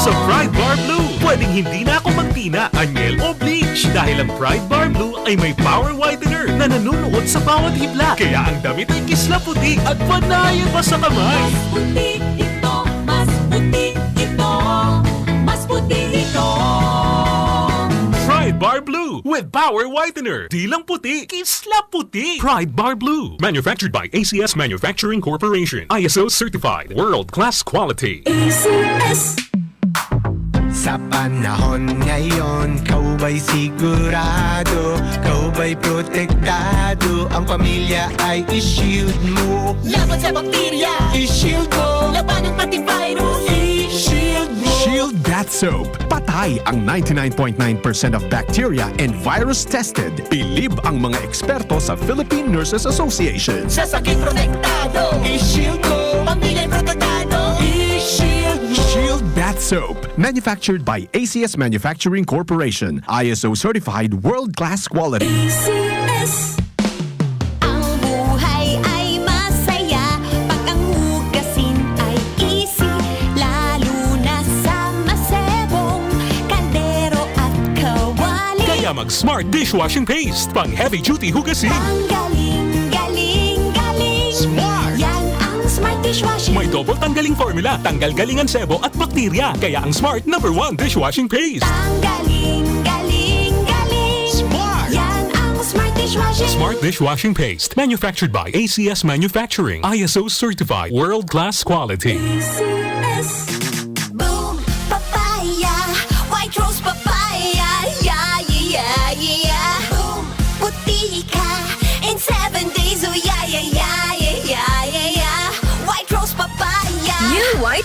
Sa Pride Bar Blue, pwedeng hindi na ako magtina, anyel o bleach, dahil ang Pride Bar Blue ay may power whitener na nanunuot sa bawat hibla. Kaya ang damit ay kisla puti at panayan pa sa kamay. Mas puti ito, mas puti ito, mas puti ito. Pride Bar Blue with power whitener. Di lang puti, kisla puti. Pride Bar Blue. Manufactured by A C S Manufacturing Corporation. I S O certified. World class quality. A C S. Sa panahon ngayon, ikaw ba'y sigurado? Ikaw ba'y protektado? Ang pamilya ay i-shield mo. Laban sa bakterya, i-shield mo. Labanan pati virus, i-shield mo. Shield Bath Soap. Patay ang ninety-nine point nine percent of bacteria and virus tested. Bilib ang mga eksperto sa Philippine Nurses Association. Sa sakit protektado, i-shield mo. Pamilya'y protektado, i-shield mo. Shield Bath Soap. Manufactured by A C S Manufacturing Corporation. I S O certified, world-class quality. A C S. Ang buhay ay masaya pag ang hugasin ay easy, lalo na sa masebong kaldero at kawali. Kaya mag Smart Dishwashing Paste, pang heavy duty hugasin. Ang galing, galing, galing. Smart. Yan ang Smart Dishwashing. May double tanggaling formula, tanggal galing ang sebo at bakterya. Kaya ang Smart number one dishwashing paste. Ang galing, galing, galing. Smart. Yan ang Smart Dishwashing. Smart Dishwashing Paste. Manufactured by A C S Manufacturing. I S O certified. World class quality. A C S. Boom! Papaya! White rose papaya! Yeah, yeah, yeah, yeah, yeah! Boom! Puti ka in seven days! Oh, yeah, yeah, yeah, yeah, yeah, yeah,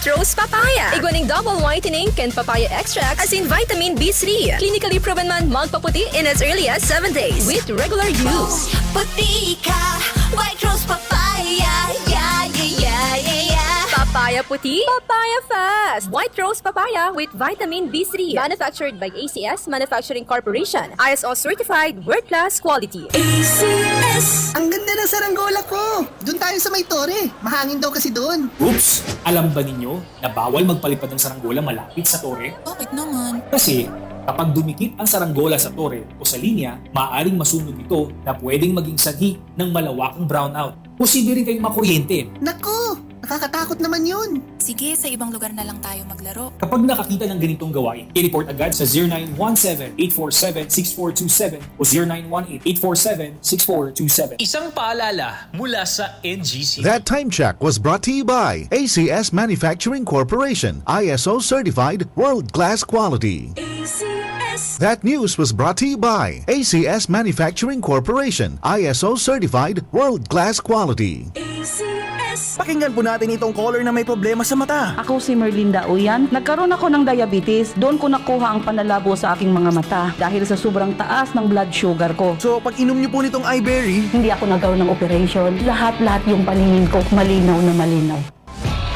White Rose Papaya. Igwa ning double whitening kan papaya extract asin vitamin B three. Clinically proven man magpaputi in as early as seven days with regular use. Puti ka, White Rose Papaya. Yeah, yeah, yeah, yeah, yeah. Papaya puti, papaya fast. White Rose Papaya with vitamin B three. Manufactured by A C S Manufacturing Corporation. I S O certified, world-class quality. A C S. Ang ganda ng saranggola ko! Doon tayo sa may tore. Mahangin daw kasi doon. Oops! Alam ba ninyo na bawal magpalipad ng saranggola malapit sa tore? Bakit naman? Kasi kapag dumikit ang saranggola sa tore o sa linya, maaaring masunog ito na pwedeng maging sanhi ng malawakang brownout. Posible rin kayong makuryente. Naku! Nakakatakot naman yun! Sige, sa ibang lugar na lang tayo maglaro. Kapag nakakita ng ganitong gawain, i-report agad sa zero nine one seven, eight four seven, six four two seven o zero nine one eight, eight four seven, six four two seven. Isang paalala mula sa N G C. That time check was brought to you by A C S Manufacturing Corporation, I S O certified, world-class quality. A C S. That news was brought to you by A C S Manufacturing Corporation, I S O certified, world-class quality. A C S. Pakinggan po natin itong caller na may problema sa mata. Ako si Merlinda Uyan. Nagkaroon ako ng diabetes. Doon ko nakuha ang panalabo sa aking mga mata dahil sa sobrang taas ng blood sugar ko. So, pag inom niyo po nitong iBerry, hindi ako nagkaroon ng operation. Lahat-lahat yung paningin ko, malinaw na malinaw.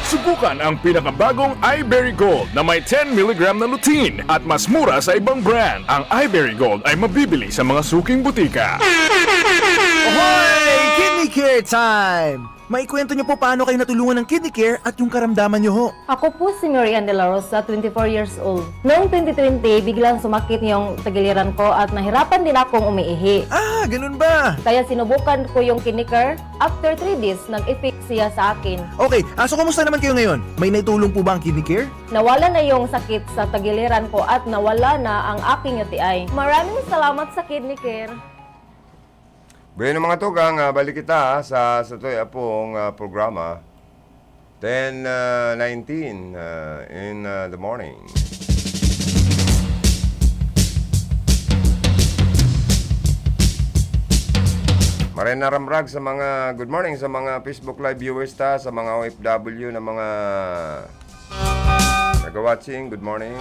Subukan ang pinakabagong iBerry Gold na may ten milligram na lutein at mas mura sa ibang brand. Ang iBerry Gold ay mabibili sa mga suking butika. Hoy! Kidney Care Time! Maikwento niyo po paano kayo natulungan ng Kidney Care at yung karamdaman niyo ho. Ako po si Mary Ann de la Rosa, twenty-four years old. Noong twenty twenty, biglang sumakit yung tagiliran ko at nahirapan din akong umiihi. Ah, ganun ba? Kaya sinubukan ko yung Kidney Care. After three days, nag-effect siya sa akin. Okay, ah, so kumusta naman kayo ngayon? May naitulong po ba ang Kidney Care? Nawala na yung sakit sa tagiliran ko at nawala na ang aking U T I. Maraming salamat sa Kidney Care. Bueno, mga tugang, ah, balik kita, ah, sa, sa tuya pong, ah, programa. Ten, ah, nineteen, ah, in, ah, the morning. Maray na ramrag sa mga, good morning sa mga Facebook Live viewers ta, sa mga O F W na mga Taga-watching, good morning.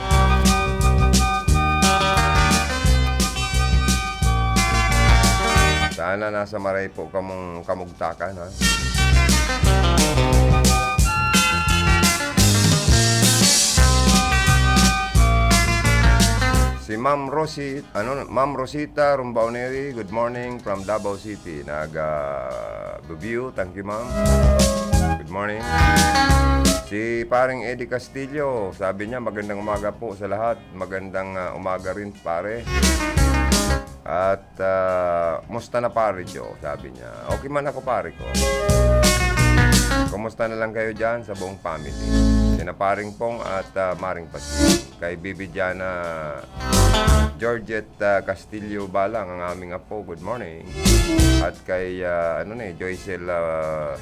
Sana nasa maray po kamong kamugtakan, ha? Si Ma'am Rosie, ano, Ma'am Rosita Rumbaoneri, good morning from Davao City. Nag, ah, Review. Thank you, ma'am. Good morning. Si Paring Eddie Castillo, sabi niya, "Magandang umaga po sa lahat." Magandang, ah, umaga rin, pare. At, ah, "Musta na, pare Joe?" sabi niya. "Okay man ako, pare ko. Kumusta na lang kayo dyan sa buong family?" Sina Paring Pong at, ah, Maring Pati. Kay Bibi Diana Georgette, ah, Castillo Balang, ang aming apo, good morning. At kay, ah, ano ni, Joycel, ah,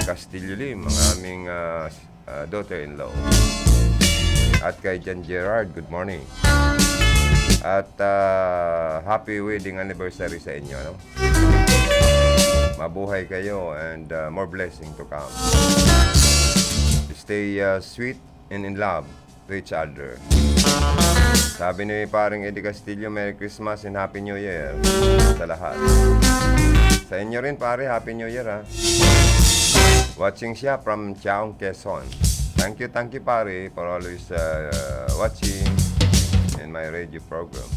Castillo Lim, ang aming, ah, s-, ah, daughter-in-law. At kay Jan Gerard, good morning. At, ah, happy wedding anniversary sa inyo, no? Mabuhay kayo and, ah, more blessing to come. Stay, ah, sweet and in love to each other. Sabi ni Paring Eddie Castillo, "Merry Christmas and Happy New Year sa lahat." Sa inyo rin, pare, Happy New Year, ha. Watching siya from Chaong, Quezon. Thank you, thank you, pare, for always, uh, watching in my radio program.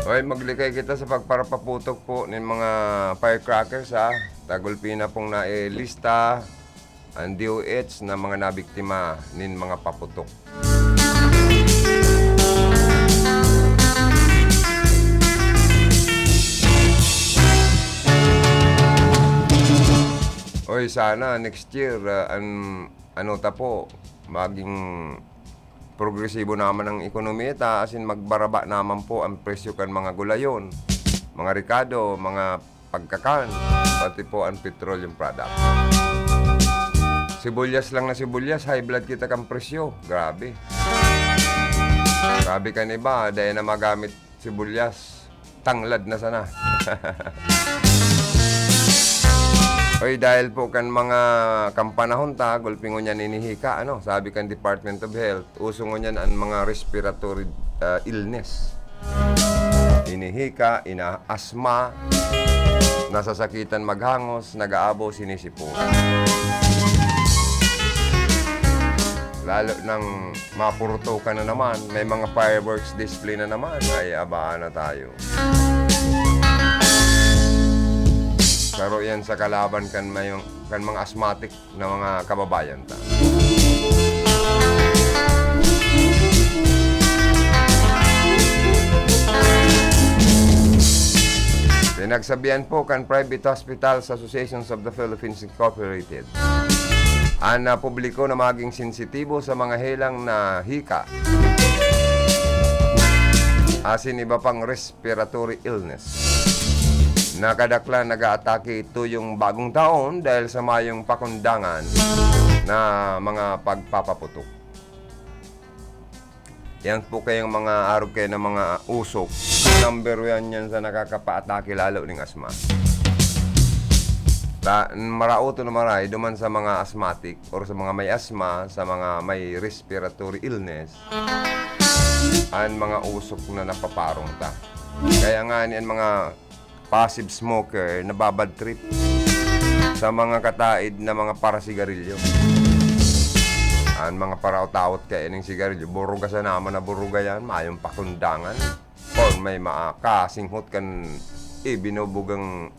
Hoy, maglikay kita sa pagparapaputok po nin mga firecrackers, ha. Tagulpi na pong nailista ang D O H na mga nabiktima nin mga paputok. Oy, sana next year, ah, an-, ano ta po, maging Progresibo naman ang ekonomiya ta, asin magbaraba naman po ang presyo kan mga gulayon, mga rekado, mga pagkakan, pati po ang petroleum product. Sibuyas lang na sibuyas, high blood kita kan presyo. Grabe. Sabi kan iba, dai na magamit sibuyas, tanglad na sana. Oy, dahil po kan mga, kan panahon ta, gulpi ngunyan inihika, ano, sabi kan Department of Health, uso ngunyan an mga respiratory, ah, illness. Inihika, ina-, asma, nasasakitan maghangos, nag-aabo, sinisipon. Lalo nang mapuruto ka na naman, may mga fireworks display na naman, ay abaan na tayo. Saro yan sa kalaban kan mayong, kan mga asthmatic na mga kababayan ta. Pinagsabihan po kan Private Hospitals Associations of the Philippines Incorporated an, ah, publiko na maging sensitibo sa mga helang na hika asin iba pang respiratory illness. Nakadaklan nag-aatake tuyong bagong taon dahil sa mayong pakundangan na mga pagpapaputok. Yan po kayang mga arog kayo na mga usok, number one yan sa nakakapaatake lalo ning asma. Ta-, maraot o maray, duman sa mga asthmatic or sa mga may asma, sa mga may respiratory illness, an mga usok na napaparong ta. Kaya nga ni an mga passive smoker nababad trip sa mga kataid na mga parasigarilyo. An mga paraot-awot kaya ning sigarilyo, buruga sa naman na buruga yan, mayong pakundangan. Or may mga kasinghot kan ibinubugang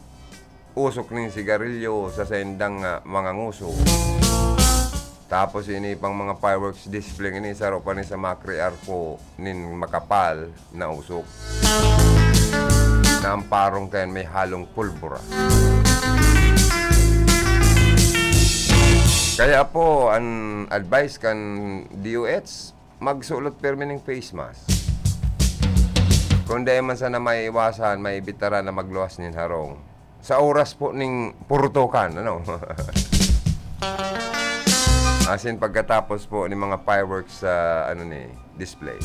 usok ning sigarilyo sa saindang, ah, mga nguso. Tapos ini pang mga fireworks display ini, saro pa ni sa makrear po nin makapal na usok na ang parong kayan may halong pulbura. Kaya po, an advice kan D O H, magsulot pirmi ning face mask. Kung dai man sana maiiwasan, maibitaran na magluwas nin harong. Sa oras po ning purutukan, ano? Asin pagkatapos po ni mga fireworks sa, ano ni, display.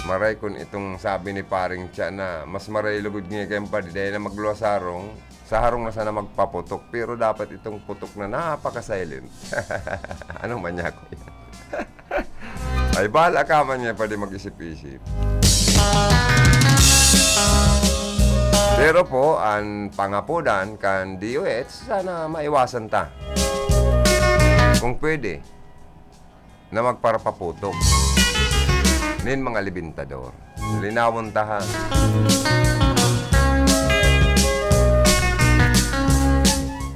Maray kun itong sabi ni Paring Cha na mas maray lugod nga kayong padi, dahil na magluwas harong, sa harong na sana magpaputok, pero dapat itong putok na napaka-silent. Anong manyako yan? Ay, bahala ka man niya, pwede mag-isip-isip. Pero po, ang pangapodan kan D O H, sana maiwasan ta. Kung pwede, na magparapaputok nin mga libintador. Linawon ta, ha.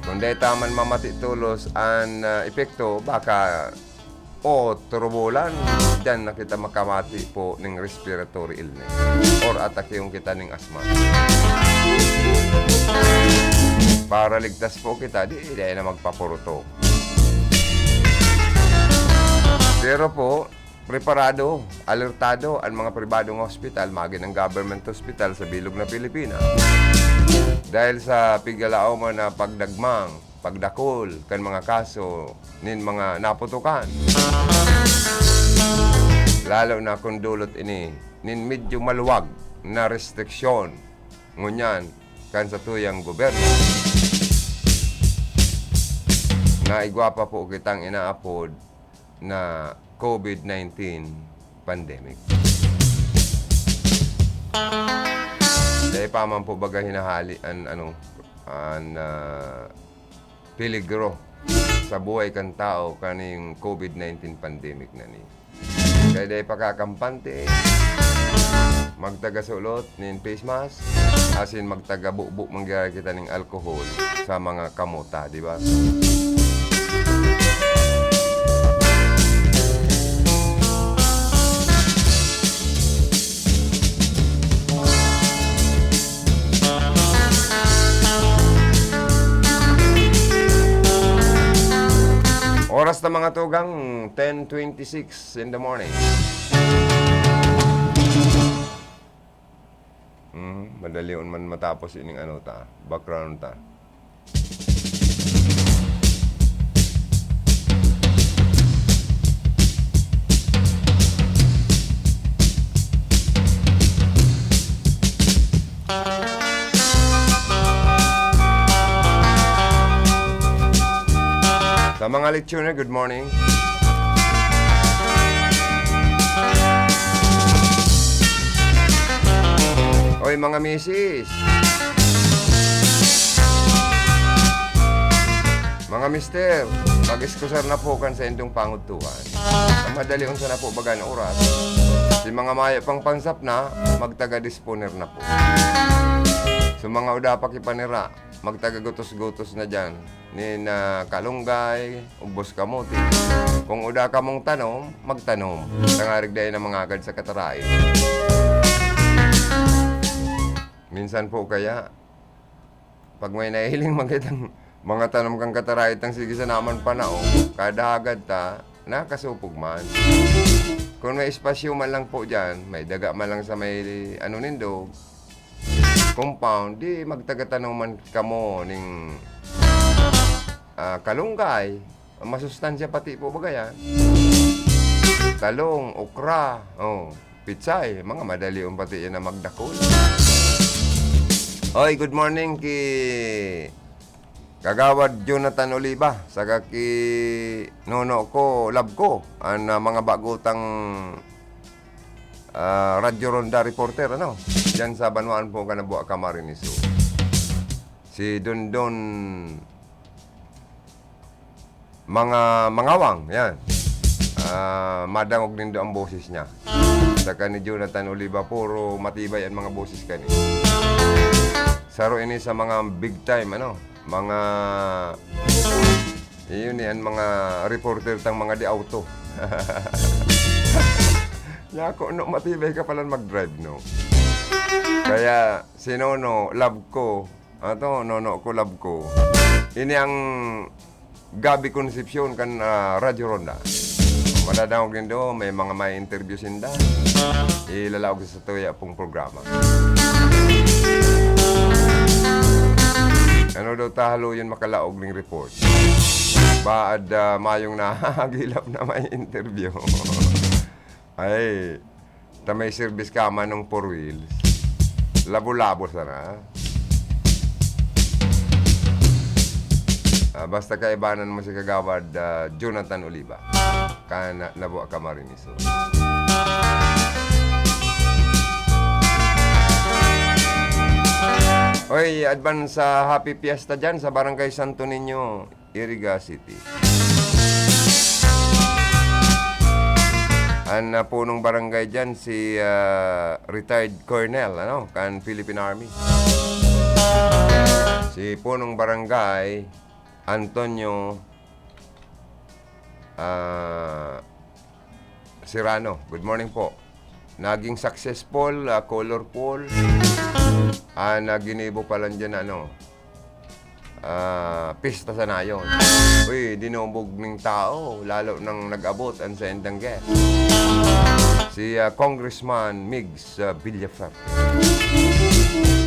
Kung dai ta man mamati tolos an, ah, epekto, baka o turubulan, diyan na kita makamati po ning respiratory illness or atakeon kita ning asma. Para ligtas po kita, di, di na magpapuruto. Pero po, preparado, alertado an mga pribadong hospital, magin ang government hospital sa bilog na Pilipinas. Dahil sa pigalaoman na pagdagmang, pagdakul kan mga kaso nin mga naputukan. Lalo na kung dulot ini nin medyo maluwag na restriksyon ngunyan kan satuyang gobyerno na igwa pa po kitang inaapod na COVID nineteen pandemic. Dai pa man po baga hinahali an, ano, an, ah, peligro sa buhay kan tao kaning COVID nineteen pandemic na ni. Kaya dai pakakampante, magtaga sulot nin face mask, asin magtaga bubo man giraray kita ning alcohol sa mga kamot ta, di ba? Basta mga tugang, ten twenty-six in the morning. Hmm, madali on man matapos ining ano ta, background ta. Sa mga lechoner, good morning. Oy, mga misis. Mga mister, pag-iskusar na po kan sa indong pangudtuhan. Ang madali unsa na po baga na oras. Si mga mayo pang pansap na, magtaga-disponer na po. So mga uda pa kipanira, magtaga-gutos-gutos na dyan. Nin, ah, kalunggay, ubos kamote. Kung uda kamong tanom, magtanom. Tangarig dai na mangagad sa katarai. Minsan po kaya, pag may nahiling makitang mga tanom kang katarai tang sige sa naman panao, kada hagad ta, nakasupog man. Kung may espasyo man lang po dyan, may daga man lang sa may ano nindog, compound, di magtagatanoman kamo ning, ah, kalunggay. Masustansya pati po baga yan. Talong, okra, oh, pitsay, mga madali yung pati yan na magdakol. Oy, good morning ki Kagawad Jonathan Oliva, saka ki Nono ko, love ko, an, ah, mga bagutang, ah, Radyo Ronda reporter, ano? Diyan sa Banwaan po, Canaboa, Camarines Sur. Si Dondon mga Mangawang, yan. Ah, madangog nindo ang boses niya. Saka ni Jonathan Oliva, puro matibay ang mga boses kani. Saro ini sa mga big time, ano, mga, yun yan, mga reporter tang mga di auto. Yako, no, matibay ka pala mag-drive, no? Kaya, si Nono, love ko, ato, Nono ko, love ko. Ini ang Gabby Concepcion kan, ah, Radyo Ronda. Madadangog nindo, may mga may interview sinda. Ilalaog sa tuya pong programa. Ano daw tahalo yun makalaog ning report? Baad, ah, mayong nahagilap na may interview. Ay, ta may service ka man ng four wheels. Labo-labo sana. Ah, basta kaibanan mo si Kagawad, ah, Jonathan Oliva. Kan Labuan, Camarines Sur. Oy, advance, ah, happy fiesta dyan sa Barangay Santo Niño. Iriga City. An, ah, punong barangay diyan si, ah, retired colonel, ano, kan Philippine Army. Si punong barangay Antonio, ah, Serrano. Good morning po. Naging successful, ah, colorful. Ah, na ginibo pa lang dyan, ano, ah, pista sa nayon. Uy, dinubog ning tao, lalo nang nag-abot ang saindang guest. Si, ah, Congressman Migs, ah, Villaferte.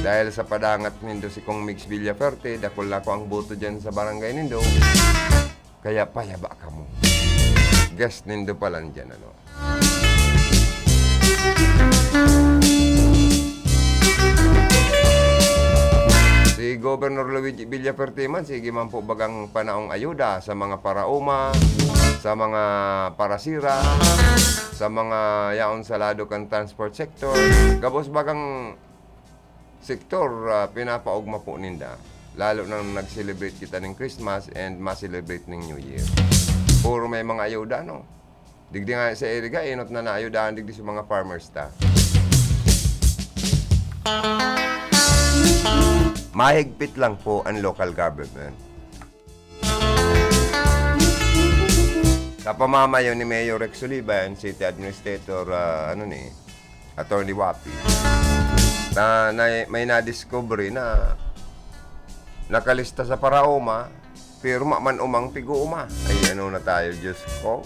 Dahil sa padangat nindo si Cong Migs Villaferte, dakul na ko ang boto dyan sa barangay nindo. Kaya payaba kamo. Guest nindo pa lang dyan, ano? Si Governor Luigi Villaferte man, sige man po bagang panaong ayuda sa mga paraoma, sa mga parasira, sa mga yaon sa lado kan transport sector. Gabos bagang sektor, ah, pinapaogma po ninda. Lalo nang nag-celebrate kita ning Christmas and ma-celebrate ning New Year. Puro may mga ayuda, no? Digdi nga sa Iriga, enot na naayudahan digdi sa mga farmers ta. Mahigpit lang po ang local government. Sa pamamayo ni Mayor Rex Oliva and City Administrator, ah, ano ni, Attorney Wapi, na, na may nadiscovery na nakalista sa Paraoma, Pero maman umang pig-uuma. Ay, ano na tayo, Diyos ko.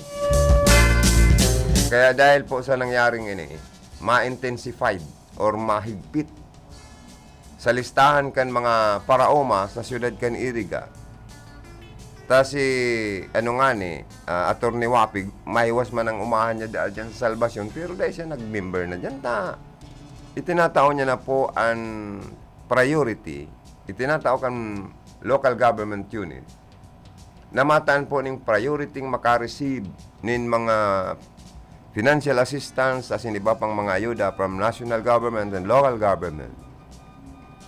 Kaya dahil po sa nangyaring ini, ma-intensified or mahigpit sa listahan kan mga paraoma sa siyudad kan Iriga. Ta si, ano nga ni, ah, Attorney Wapig, mahiwas man ang umahan niya daan dyan sa Salvacion, pero dahil siya nag-member na dyan, ta itinatao niya na po ang priority, itinatao kan local government unit na mataan po ning priority maka-receive nin mga financial assistance asin iba pang mga ayuda from national government and local government.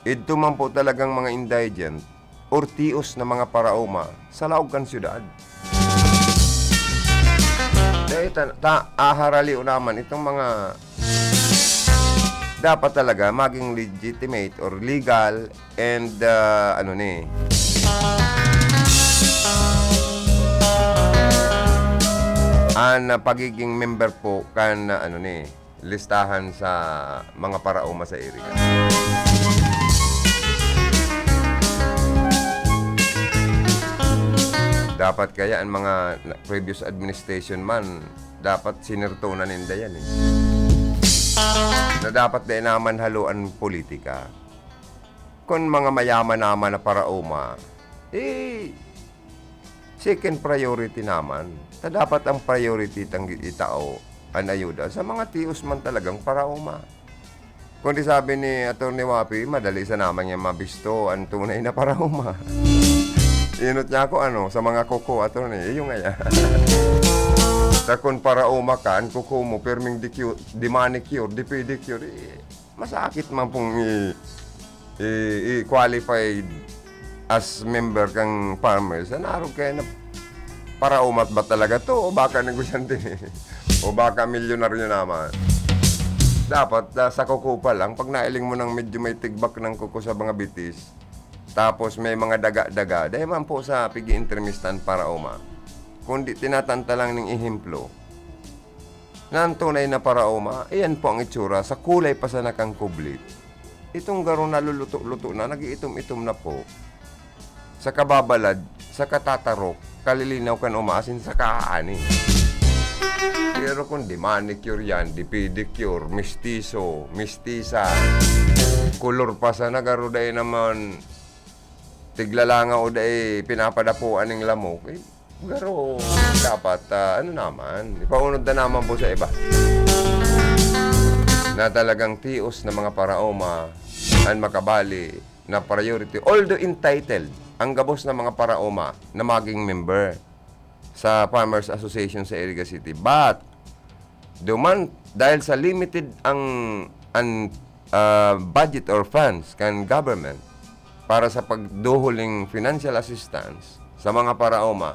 Idto man po talagang mga indigent or tios na mga paraoma sa laog kan syudad. Dahil ta, ta, aharaliw naman itong mga dapat talaga maging legitimate or legal and, ah, ano ni, an, ah, pagiging member po kan, ah, ano ni, listahan sa mga paraoma sa Iriga. Dapat kaya ang mga na, previous administration man, dapat sinirto na ninda yan, eh. Na dapat dai naman haloan politika. Kun mga mayaman naman na paraoma, eh, second priority naman. Ta dapat ang priority tang itao an ayuda sa mga tios man talagang paraoma. Kundi sabi ni Attorney Wapi, madali sa naman niya mabisto ang tunay na paraoma. Inot niya ako, ano, sa mga kuko, Attorney, iyo ngaya. Ta kun paraoma ka, ang kuko mo, pirming di-, di-manicure, di-pedicure, eh, masakit man pong i-, i-, i-qualified as member kang farmers. An arog kaya na paraoma ba talaga to o baka negosyante? O baka milyonaryo naman? Dapat, ah, sa kuko pa lang, pag nailing mo nang medyo may tigbak ng kuko sa mga bitis, tapos may mga daga-daga, dahil man po sa pig-iintermistan paraoma. Kundi tinatanta lang ning ehemplo, na ang tunay na paraoma, iyan po ang itsura sa kulay pa sana kan kublit. Itong garo naluluto-luto na, nag-iitom-itom na po. Sa kababalad, sa katatarok, kalilinaw kan uma asin sa kaaani. Pero kung di-manicure yan, di-pedicure, mistiso, mistisa, kulor pa sana, garo dai naman tiglalanga o dai pinapadapuan ning lamok, eh, garo dapat, ah, ano naman, ipaunod na naman po sa iba. Na talagang tios na mga paraoma an makabali na priority. Although entitled ang gabos na mga paraoma na maging member sa Farmers Association sa Iriga City. But, duman, dahil sa limited ang, ang, ah, budget or funds kan government para sa pagduhol ning financial assistance sa mga paraoma,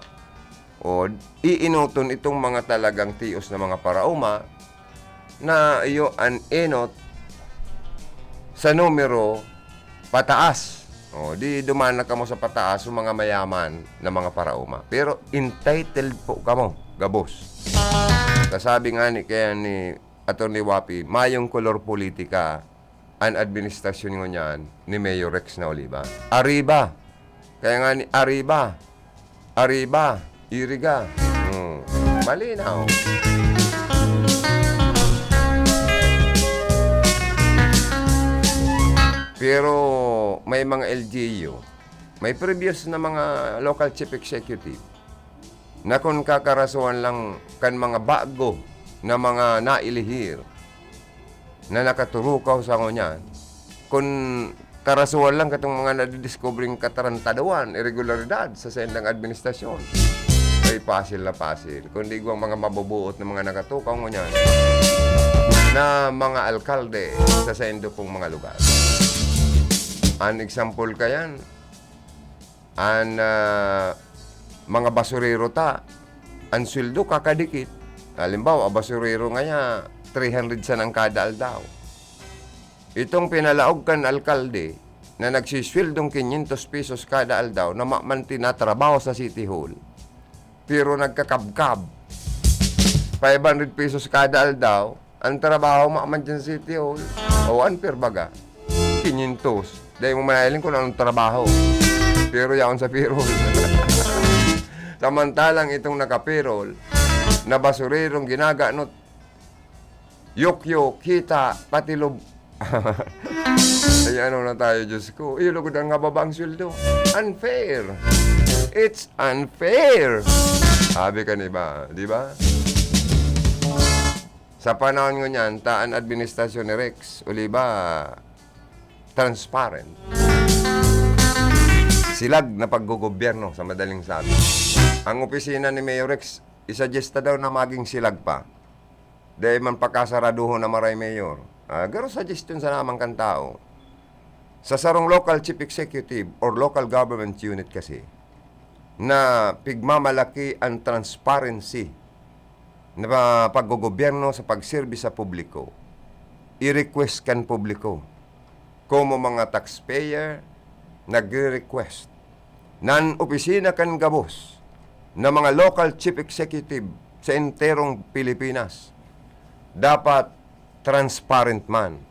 o iinoton itong mga talagang tios na mga paraoma na iyo an enot sa numero pataas. O, di duman na kamo sa pataas, yung mga mayaman na mga paraoma. Pero entitled po kamo, gabos. Kasabi nga ni, kaya ni Attorney Wapi, mayong kolor politika an administrasyon ngunyan ni Mayor Rex na Oliva. Arriba! Kaya nga ni, arriba! Arriba! Iriga! Hmm. Malinaw. Pero may mga L G U, may previous na mga local chief executive na kun kakarasuhan lang kan mga bago na mga nailihir na nakaturukaw sa ngunyan, kun karasuhan lang katong mga nadidiskubreng katarantaduhan, irregularidad sa saindang administrasyon, ay pasil na pasil. Kundi igwang mga mabubuot na mga nakatukaw ngunyan na mga alkalde sa saindo pong mga lugar. An example kayan, an, ah, mga basurero ta, an sweldo kakadikit. Halimbawa, basurero ngaya, three hundred sana kada aldaw. Itong pinalaog kan alkalde na nagsisweldong quinientos pesos kada aldaw na maman tinatrabaho sa City Hall, pero nagkakabkab five hundred pesos kada aldaw, ang trabaho maman dyan sa City Hall, o unfair baga, quinientos. Dahil mo manahiling kung anong trabaho. Pero yaon sa payroll. Samantalang itong naka-payroll na basurerong ginaganot, yukyo, kita, pati lub-, ay, ano na tayo, Diyos ko? Iyo lugod ang mababa ang sweldo. Unfair. It's unfair. Sabi kan iba, di ba? Sa panahon ngunyan, ta an administrasyon ni Rex Oliva, transparent. Silag na paggogobyerno, sa madaling sabi. Ang opisina ni Mayor Rex, isa-suggest daw na maging silag pa. Dai man pakasaraduhon na maray, Mayor. Ah, garo suggestion sana man kan tao. Sa sarong local chief executive or local government unit kasi, na pigmamalaki ang transparency na pa-, paggogobyerno sa pagserbi sa publiko, i-request kan publiko. Komo mga taxpayer, nagre-request nan opisina kan gabos na mga local chief executive sa enterong Pilipinas, dapat transparent man.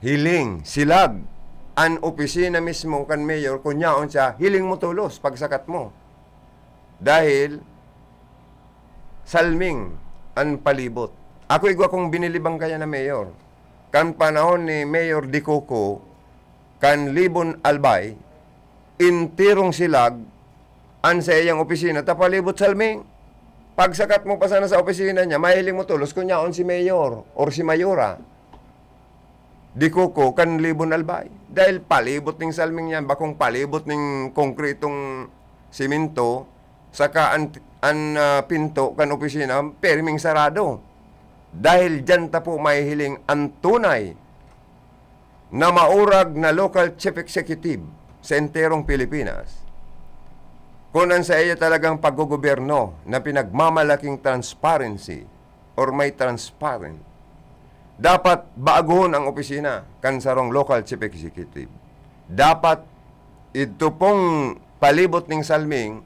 Hiling, silag, an opisina mismo kan mayor, kun yaon siya, hiling mo tolos, pagsakat mo. Dahil salming an palibot. Ako igwa kong binilibang kaya na mayor. Kan panahon ni Mayor Dicoco, kan Libon Albay, enterong silag an saiyang opisina, ta palibot salming. Pagsakat mo pa sana sa opisina niya, mahiling mo tolos kun yaon si mayor or si mayora. Dicoco kan Libon Albay. Dahil palibot ning salming niyan, bakong palibot ning konkretong simento, saka an, an, ah, pinto kan opisina, perming sarado. Dahil diyan ta po mahihiling an tunay na maurag na local chief executive sa enterong Pilipinas. Kung an saiya talagang paggogobyerno na pinagmamalaking transparency or may transparent, dapat baguhon ang opisina kan sarong local chief executive. Dapat idto pong palibot ning salming,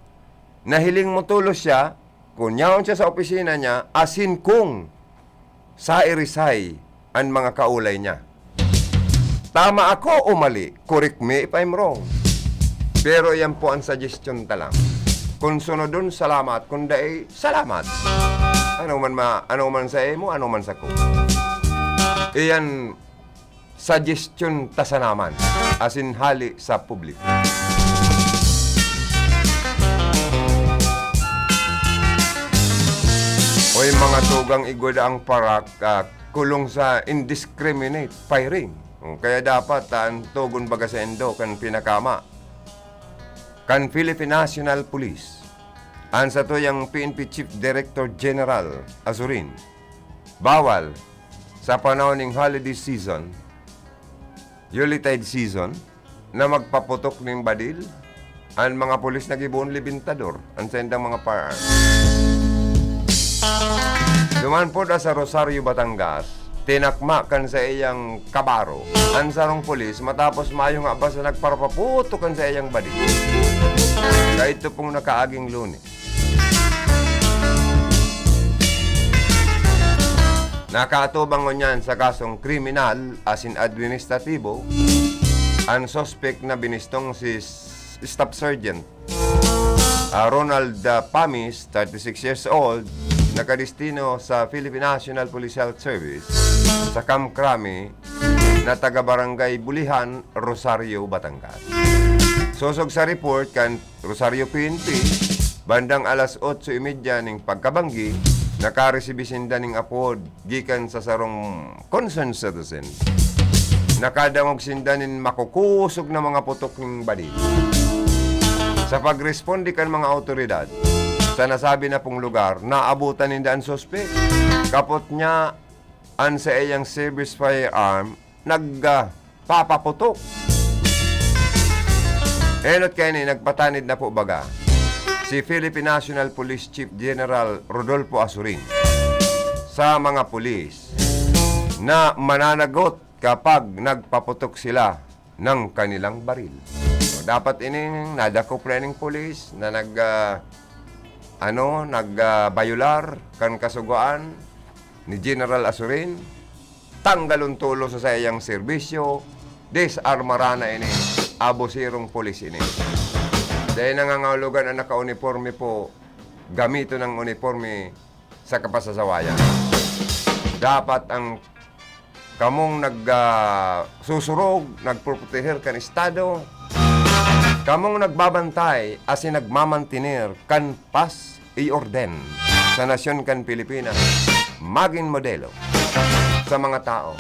nahiling mo tolos siya, kun yaon siya sa opisina niya, asin kung sairisay an mga kaulay niya. Tama ako o mali, correct me if I'm wrong. Pero yan po ang suggestion ta lang. Kung sunodon, salamat. Kung dai, salamat. Ano man ma-, ano man sa imo, ano man sa ko. Iyan, suggestion ta sana man. Asin hali sa publiko. Oy, mga tugang, igwa daang parak, ah, kulong sa indiscriminate firing. O, kaya dapat, ah, an togon baga saindo kan pinakama, kan Philippine National Police, an satuyang P N P Chief Director General Azurin, bawal sa panahon ning holiday season, Yuletide season, na magpaputok ning badil, an mga pulis naghiboon libintador an saindang mga firearms. Duman po da sa Rosario, Batangas, tinakma kan saiyang kabaro an sarong pulis matapos mayo nga basta nagparapaputok kan saiyang badil. Kaidto pong nakaaging Lunes. Nakaatubang ngunyan sa kasong kriminal asin administratibo an suspek na binistong si S-, Staff Sergeant, ah, Ronald, ah, Pamis, thirty-six years old, nakadestino sa Philippine National Police Health Service sa Camp Crame na taga Barangay Bulihan, Rosario, Batangas. Sosog sa report kan Rosario P N P, bandang alas otso y media ning pagkabanggi, nakaresibi sinda ning apod gikan sa sarong concerned citizen. Nakadangog sinda nin makukusog na mga putok ning badil. Sa pagresponde kan mga awtoridad sa nasabi na pong lugar, naabutan ninda an suspek. Kapot niya an saiyang service firearm, nag, ah, papaputok. Enot kaini, nagpatanid na po baga si Philippine National Police Chief General Rodolfo Azurin sa mga pulis na mananagot kapag nagpaputok sila ng kanilang baril. So, dapat ining nadakop na ining pulis na nag, ah, ano, nag, ah, bayular kan kasugoan ni General Azurin, tanggalon tolos sa saiyang serbisyo, disarmaran na ini, abusirong pulis ini. Dai nangangahulugan an nakauniporme po, gamiton ang uniporme sa kapasasawayan. Dapat ang kamong nag, ah, susurog, nagpoproteher kan Estado, kamong nagbabantay asin nagmamantener kan paz y orden sa nasyon kan Pilipinas, magin modelo sa mga tao,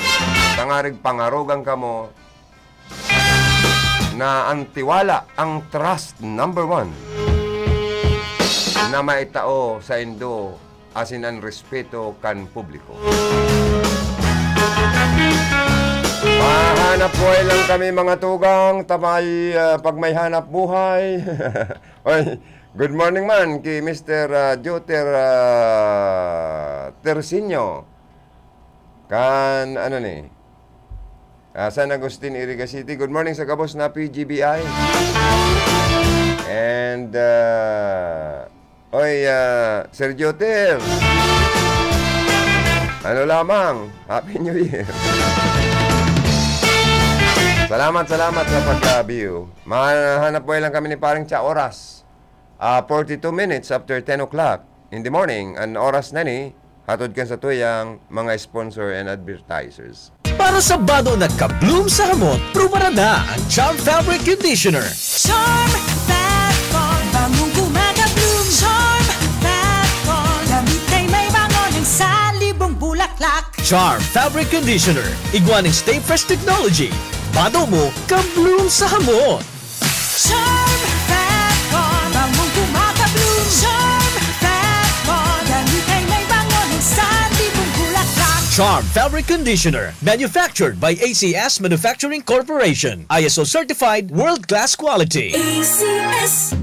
tangarig pangarogan kamo na an tiwala, ang trust number one na maitao saindo asin an respeto kan publiko. Mahanap buhay lang kami, mga tugang, ta may, ah, pag may hanap buhay. Oy, good morning man ki Mister, ah, Joter, ah, Tersinio. Kan, ano ni? Ah, San Agustin, Iriga City. Good morning sa gabos na P G B I. And, ah, oy, ah, Sir Joter. Ano lamang? Happy New Year. Salamat, salamat sa pagka-view. Mahanap buhay lang kami ni Pareng Cha Oras. Ah, forty-two minutes after ten o'clock in the morning, an oras na ni, hatod kan satuyang mga sponsor and advertisers. Para sa bado na ka-bloom sa hamot, prubaran na ang Charm Fabric Conditioner. Charm Fab Con, bangong kumaka-bloom. Charm Fab Con, damit ay may bango ng salibong bulaklak. Charm Fabric Conditioner, igwa ning Stay Fresh Technology. Bado mo, ka-bloom sa hamot. Charm Fab Con, bangong kumaka-bloom. Charm Fab Con, damit ay may bango ng salibong bulaklak. Charm Fabric Conditioner, manufactured by A C S Manufacturing Corporation. I S O certified, world-class quality. A C S.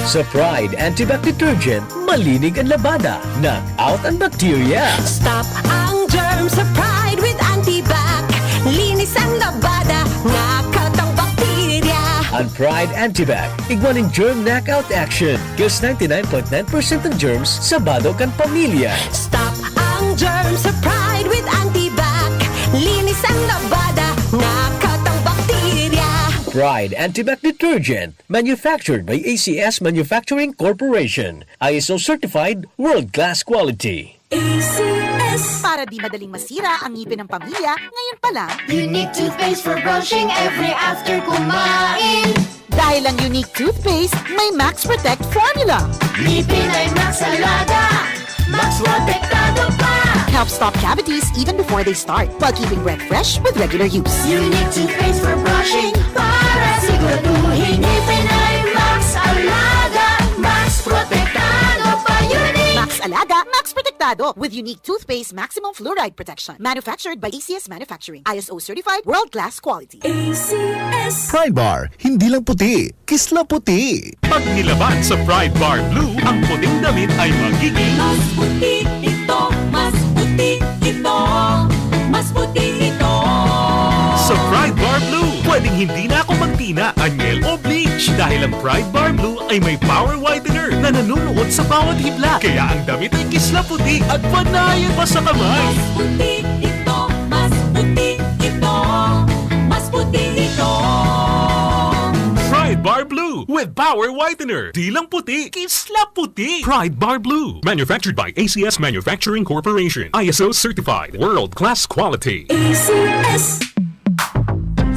Sa Pride Antibac Detergent, malinig an labada, knock out an bakterya. Stop ang germ sa Pride with Antibac. Linis ang labada, knock out ang bakterya. An Pride Antibac, igwa nin germ knockout action. Kills ninety-nine point nine percent ng germs sa bado kan pamilya. Stop ang germ sa Pride with Antibac. Linis ang labada, knock out ang bakterya. Pride Antibac Detergent, manufactured by A C S Manufacturing Corporation. I S O certified, world-class quality. A C S. Para di madaling masira ang ngipin ng pamilya, ngayon pa lang. Unique toothpaste for brushing every after kumain. Dahil ang Unique Toothpaste may Max Protect Formula. Ngipin ay Max Alaga, Max Protektado pa. Helps stop cavities even before they start, while keeping breath fresh with regular use. Unique Toothpaste for brushing, para siguraduhin ngipin ay Max Alaga, Max Protektado pa. Unique! Max Alaga, Max Protektado, with Unique Toothpaste Maximum Fluoride Protection. Manufactured by A C S Manufacturing. I S O certified, world-class quality. A C S. Pride Bar, hindi lang puti, kisla puti. Pag nilaban sa Pride Bar Blue, ang puting damit ay magiging mas puti ito, mas puti ito, mas puti ito. Sa Pride Bar Blue, pwedeng hindi na ako magtina, anyel o bleach dahil ang Pride Bar Blue ay may power whitener na nanunuot sa bawat hibla. Kaya ang damit ay kisla puti at panayan pa sa kamay. Mas puti ito, mas puti ito, mas puti ito. Pride Bar Blue with power whitener. Di lang puti, kisla puti. Pride Bar Blue. Manufactured by A C S Manufacturing Corporation. I S O certified. World class quality. A C S.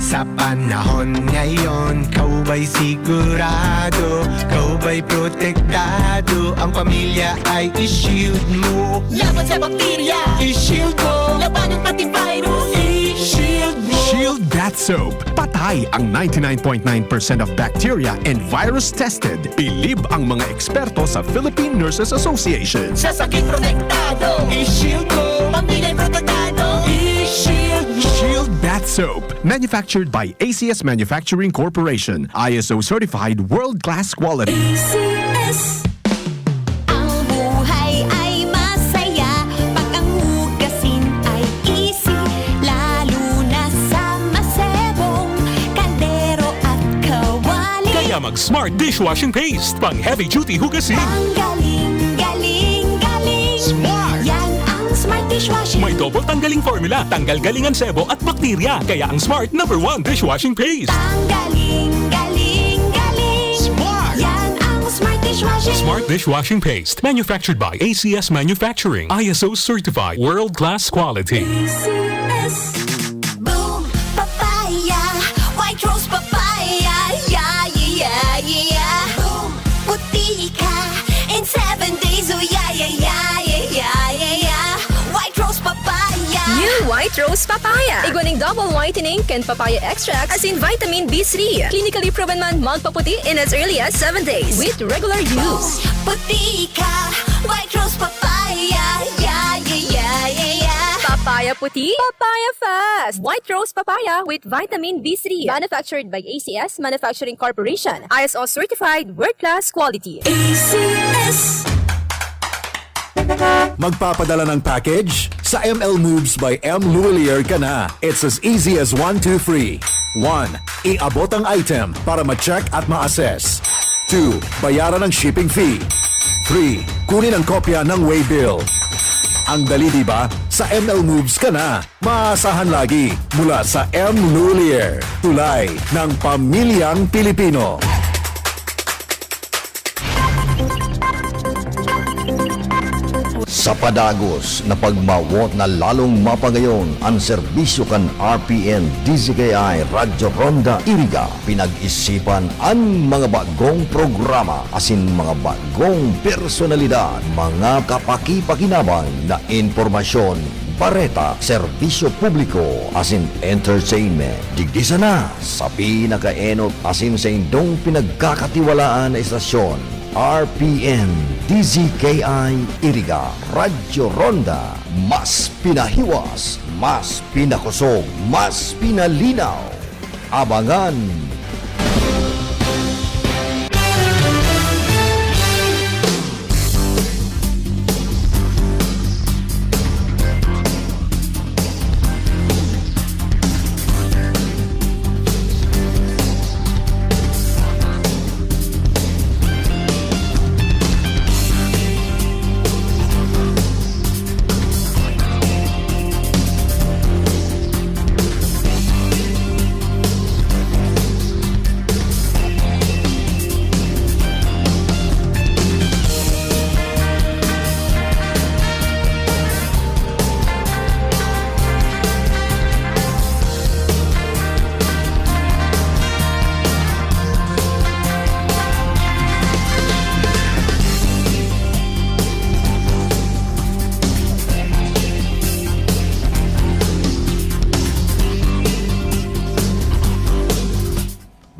Sa panahon ngayon, kaubay sigurado, kaubay protektado, ang pamilya ay i-shield mo. Laban sa bakterya, i-shield mo. Labanan pati virus, i-shield mo. Shield Bath Soap. Patay ang ninety-nine point nine percent of bacteria and virus tested. Bilib ang mga eksperto sa Philippine Nurses Association. Sa sakit protektado, i-shield mo. Pamilya'y protektado, i-shield mo. Shield Bath Soap. Manufactured by A C S Manufacturing Corporation. I S O certified, world-class quality. A C S. Ang buhay ay masaya pag ang hugasin ay easy, lalo na sa masebong kaldero at kawali. Kaya mag Smart Dishwashing Paste, pang heavy duty hugasin. Ang galing, galing, galing. Smart! Yan ang Smart Dishwashing. May double tanggaling formula, tanggal galing ang sebo at bakterya. Kaya ang Smart number one dishwashing paste. Ang galing, galing, galing. Smart! Dishwashing paste, manufactured by A C S Manufacturing, I S O certified, world-class quality. A C S. Boom Papaya, White Rose Papaya, yeah, yeah, yeah, yeah. Boom, puti ka in seven days, oh yeah, yeah, yeah, yeah, yeah, yeah, yeah. White Rose Papaya. New White Rose Papaya. Igwa ning double whitening kan papaya extract asin vitamin B three. Clinically proven man magpaputi in as early as seven days with regular use. Puti ka, White Rose Papaya. Yeah, yeah, yeah, yeah, yeah. Papaya puti, papaya fast. White Rose Papaya with vitamin B three. Manufactured by A C S Manufacturing Corporation. I S O certified, world-class quality. A C S. Magpapadala ng package? Sa M L Moves by M Luwilier ka na. It's as easy as one, two, three. One, iabot ang item para ma-check at ma-assess. Two, bayaran ang shipping fee. Three, kunin ang kopya ng waybill. Ang dali, di ba? Sa M L Moves ka na. Maasahan lagi mula sa M Lulier, tulay ng pamilyang Pilipino. Sa padagos na pagmawot na lalong mapagayon an serbisyo kan R P N D Z K I Radyo Ronda Iriga, pinag-isipan an mga bagong programa asin mga bagong personalidad, mga kapakipakinabang na impormasyon, bareta, serbisyo publiko, asin entertainment. Digdi sana, sa pinakaenot asin saindong pinagkakatiwalaan na estasyon, R P N D Z K I Iriga, Radyo Ronda, mas pinahiwas, mas pinakosog, mas pinalinaw. Abangan!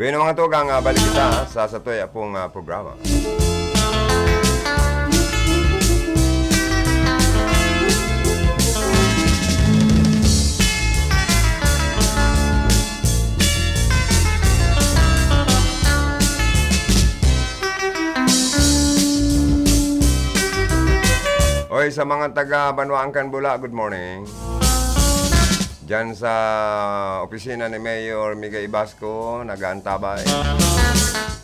Bueno, mga tugang, ah, balik kita sa satuya pong, ah, programa. Oy, sa mga taga Banwaan kan Bula, good morning. Diyan sa opisina ni Mayor Migay Ibasco, nag-aantabay.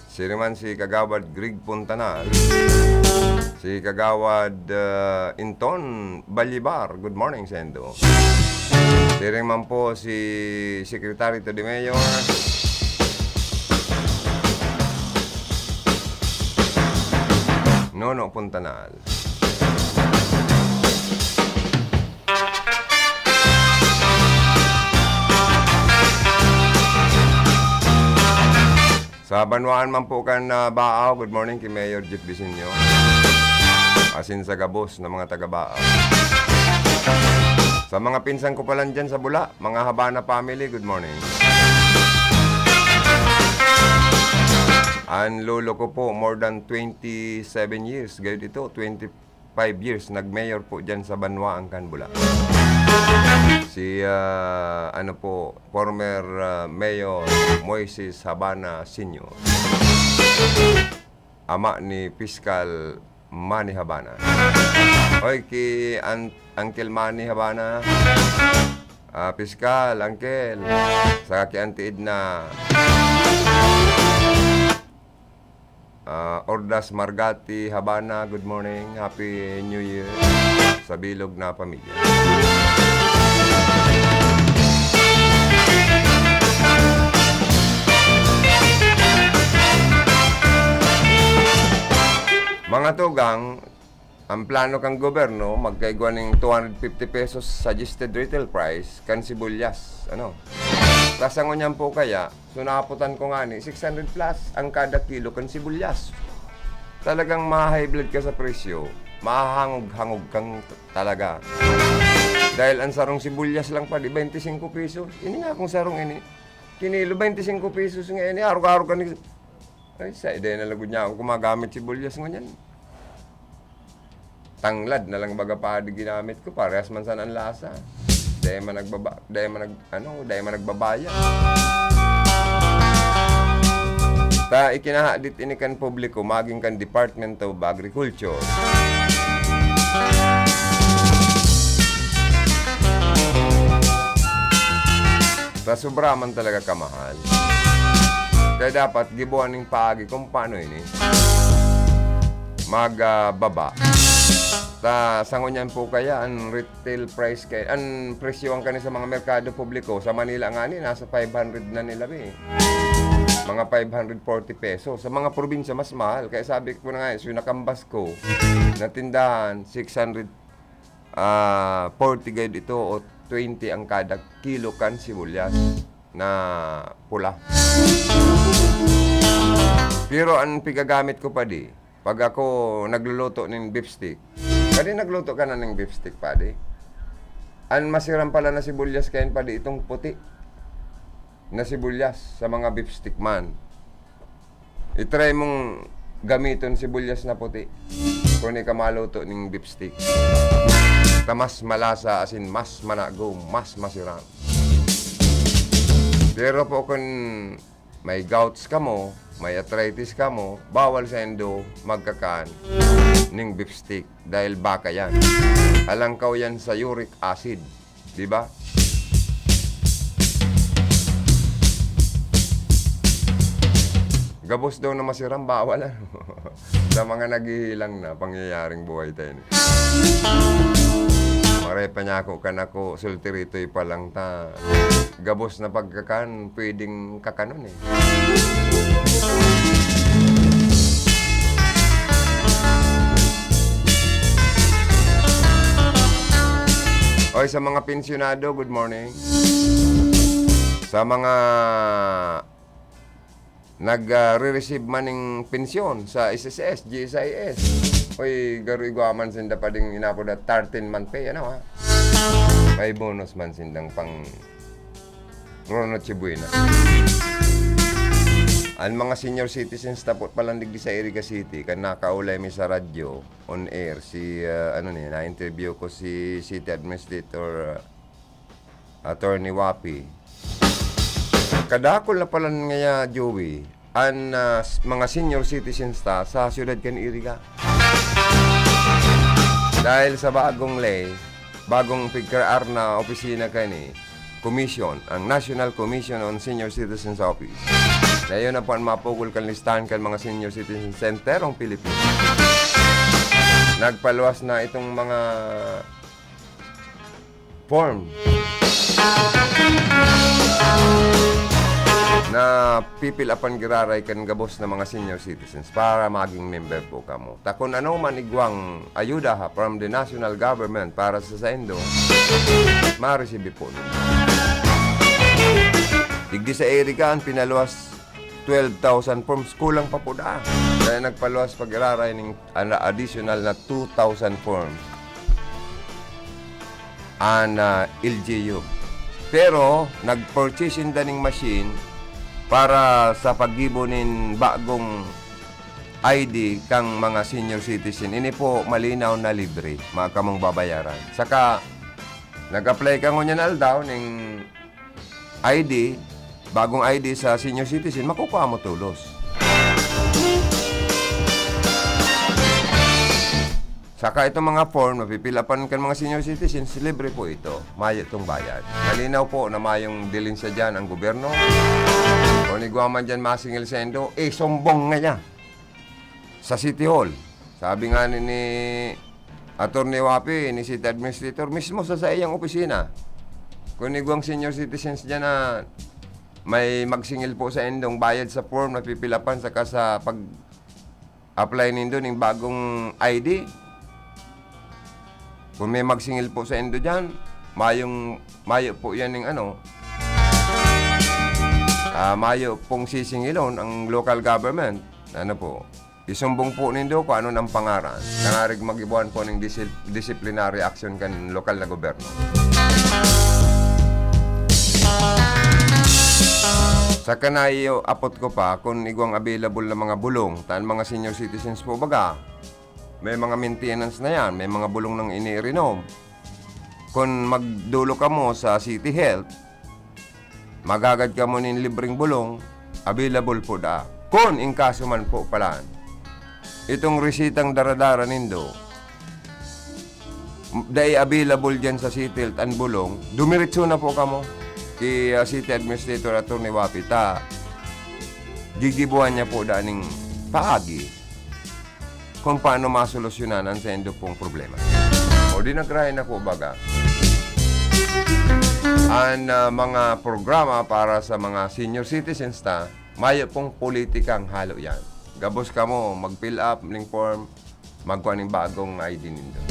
Siring man si Kagawad Greg Puntanal, si Kagawad, ah, Inton Balyibar. Good morning, Sendo. Siring man po si Secretary to the Mayor, Nono Puntanal. Sa banwaan man po kan, ah, Baao, good morning ki Mayor Jeff Vicenio. Asin sa gabos na mga taga Baao. Sa mga pinsan ko palan diyan sa Bula, mga Habana family, good morning. An lolo ko po, more than twenty-seven years, gayod ito, twenty-five years, nag-mayor po diyan sa banwaan kan Bula. Si, ah, ano po, former, ah, Mayor Moises Habana Senior. Ama ni Piskal Manny Habana. Oy, ki An-, Uncle Manny Habana. Ah, Piskal, Uncle. Saka ki Auntie Edna. Ah, Ordas Margati Habana, good morning. Happy New Year sa bilog na pamilya. Mga Atugang, ang plano kan gobyerno, magkaigwa ning two hundred fifty pesos suggested retail price kan sibuyas, ano. Tas ang ngunyan po kaya, sunaputan ko ngani, six hundred plus ang kada kilo kan sibuyas. Talagang maha-high blood ka sa presyo, mahahangog-hangog kang t-, talaga. Dahil ang sarong sibuyas lang pa, di, twenty-five pesos. Ini nga akong sarong ini, kinilo, twenty-five pesos nga ini, arog-arog ka ni, ay, sa ide na lagod niya ako gumagamit sibuyas ngunyan. Tanglad na lang baga padi ginamit ko, parehas man sana ang lasa. Dai man nagbaba-, dai man nag-, ano, dai man nagbabayad. Ta ikinahadit ini kan publiko, maging kan Department of Agriculture. Ta sobra man talaga kamahal. Kaya dapat gibohan ning paagi kung paano ini mag, ah, baba. Ta sa ngunyan po kaya, ang retail price kay, ang presyohan kani sa mga merkado publiko, sa Manila ngani, nasa five hundred na nila, eh. Mga five hundred forty pesos. Sa mga probinsya, mas mahal. Kaya sabi ko na nga, so, nakambas ko na tindahan, six hundred, ah, forty gayud ito o twenty ang kada kilo kan sibuyas na pula. Pero ang pigagamit ko, padi, pag ako nagluluto nin beef stick, padi, nagluto ka na nin beef stick, padi? Ang masiram pala na sibuyas kayan, padi, itong puti na sibuyas sa mga beef stick man. I-try mong gamiton sibuyas na puti kun ika maluto ning beef stick. Ta mas malasa, asin mas manago, mas masiram. Pero po kun may gouts kamo, may arthritis kamo, bawal saindo magkakan ning beef stick dahil baka yan. Halangkaw yan sa uric acid. Di ba? Gabos daw na masiram, bawal, ano? Sa mga naghihilang na, pangyayaring buhay tayo ni. Maray pa niya ako, kan ako, sultiritoy pa lang ta. Gabos na pagkakan, pwedeng kakanon, eh. Oy, sa mga pensyonado, good morning. Sa mga nag, ah, re-receive man ning pensyon sa S S S, G S I S. Oy, garo igwa man sinda pa ding inapod na thirteen month pay, ano, ha? May bonus man sindang pang Ron Noche Buena. Ang mga senior citizens tapot palandig di sa Iriga City, kan nakaulay mi sa radyo, on air, si, ah, ano ni, na-interview ko si City Administrator, ah, Attorney Wapi. Kadakol na pala ngaya, Joey, an, ah, s-, mga senior citizens ta sa siyudad kan Iriga. Dahil sa bagong ley, bagong pigkaraar na opisina kani, commission, ang National Commission on Senior Citizens Office. Na iyon na po ang mapugol kan listahan kan mga senior citizen sa enterong Pilipinas. Nagpaluwas na itong mga form na pipil apan giraray kan gabos na mga senior citizens para maging member po kamo. Ta kun ano man igwang ayuda ha from the national government para sa saindo, maresibi po ninyo. Digdi sa Iriga, an pinaluwas twelve thousand forms, kulang pa po daa. Kaya nagpaluwas pag-iraray ning an additional na two thousand forms an, ah, L G U. Pero nag-purchase sinda ning machine para sa paggibo nin bagong I D kang mga senior citizen. Ini po malinaw na libre, mga kamong babayaran. Saka nag-apply ka ngunyan aldaw ning I D, bagong I D sa senior citizen, makukuha mo tolos. Saka itong mga form, mapipilapan kan mga senior citizens, libre po ito. Mayo itong bayad. Malinaw po na mayong dilin sa dyan ang gobyerno. Kung igwa man dyan masingil saindo, eh, sumbong nga niya sa City Hall. Sabi nga ni, ni Attorney Wapi, ni City Administrator, mismo sa saiyang opisina. Kung igwang senior citizens dyan na may magsingil po saindong bayad sa form na pipilapan saka sa pag apply nindo ning bagong I D. Kung may magsingil po saindo diyan, mayong, mayo po yan ning ano, ah, mayo pong sisingilon ang local government. Ano po, isumbong po nindo kung ano nang pangaran. Tangarig mag-ibuan po ning disip-, disciplinary action kan lokal na gobyerno. Saka naiapot ko pa kung igwang available na mga bulong, tan mga senior citizens po baga, may mga maintenance na yan, may mga bulong nang ini-renom. Kung magdulo kamo sa City Health, magagad kamo nin libreng bulong, available po da. Kun in kaso man po palan, itong resitang daradara nindo, dai available dyan sa City Health an bulong, dumiretso na po kamo ki, ah, City Administrator Attorney Wapi ta gigibuan niya po da ning paagi kung paano masolusyonan ang saindo pong problema. O di nagrahay na po baga an, ah, mga programa para sa mga senior citizens ta, mayo pong politikang halo yan. Gabos kamo, mag-fill up ning form, magkuha ning bagong I D nindo.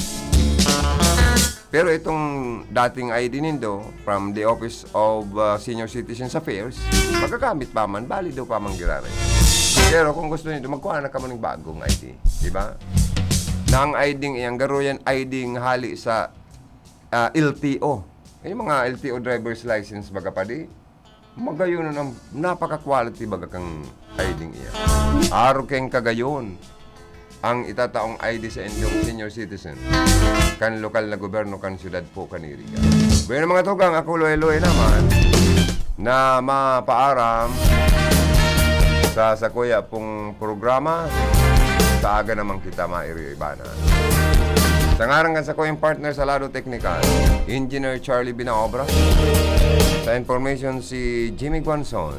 Pero itong dating I D nindo from the Office of, uh, Senior Citizens Affairs, magagamit pa man, balido pa man giraray. Pero kung gusto nindo, magkuha na kamo ning bagong I D, di ba? Na ang I D ng iyang garo yan, I D ng hali sa, ah, L T O. Yung mga L T O driver's license, baga pa di, magayon ang napaka-quality baga kang I D ng iya. Arog kayong kagayon ang itataong I D sa indong senior citizen kan lokal na gobyerno kan siyudad po kan Iriga. Bueno, mga tugang, ako luhay-luhay naman na mapaaram sa sakuya pong programa. Sa aga naman kita mairiibana. Sa ngaran kan sakuyang partner sa lado teknikal, Engineer Charlie Binaobra. Sa information, si Jimmy Guanzon.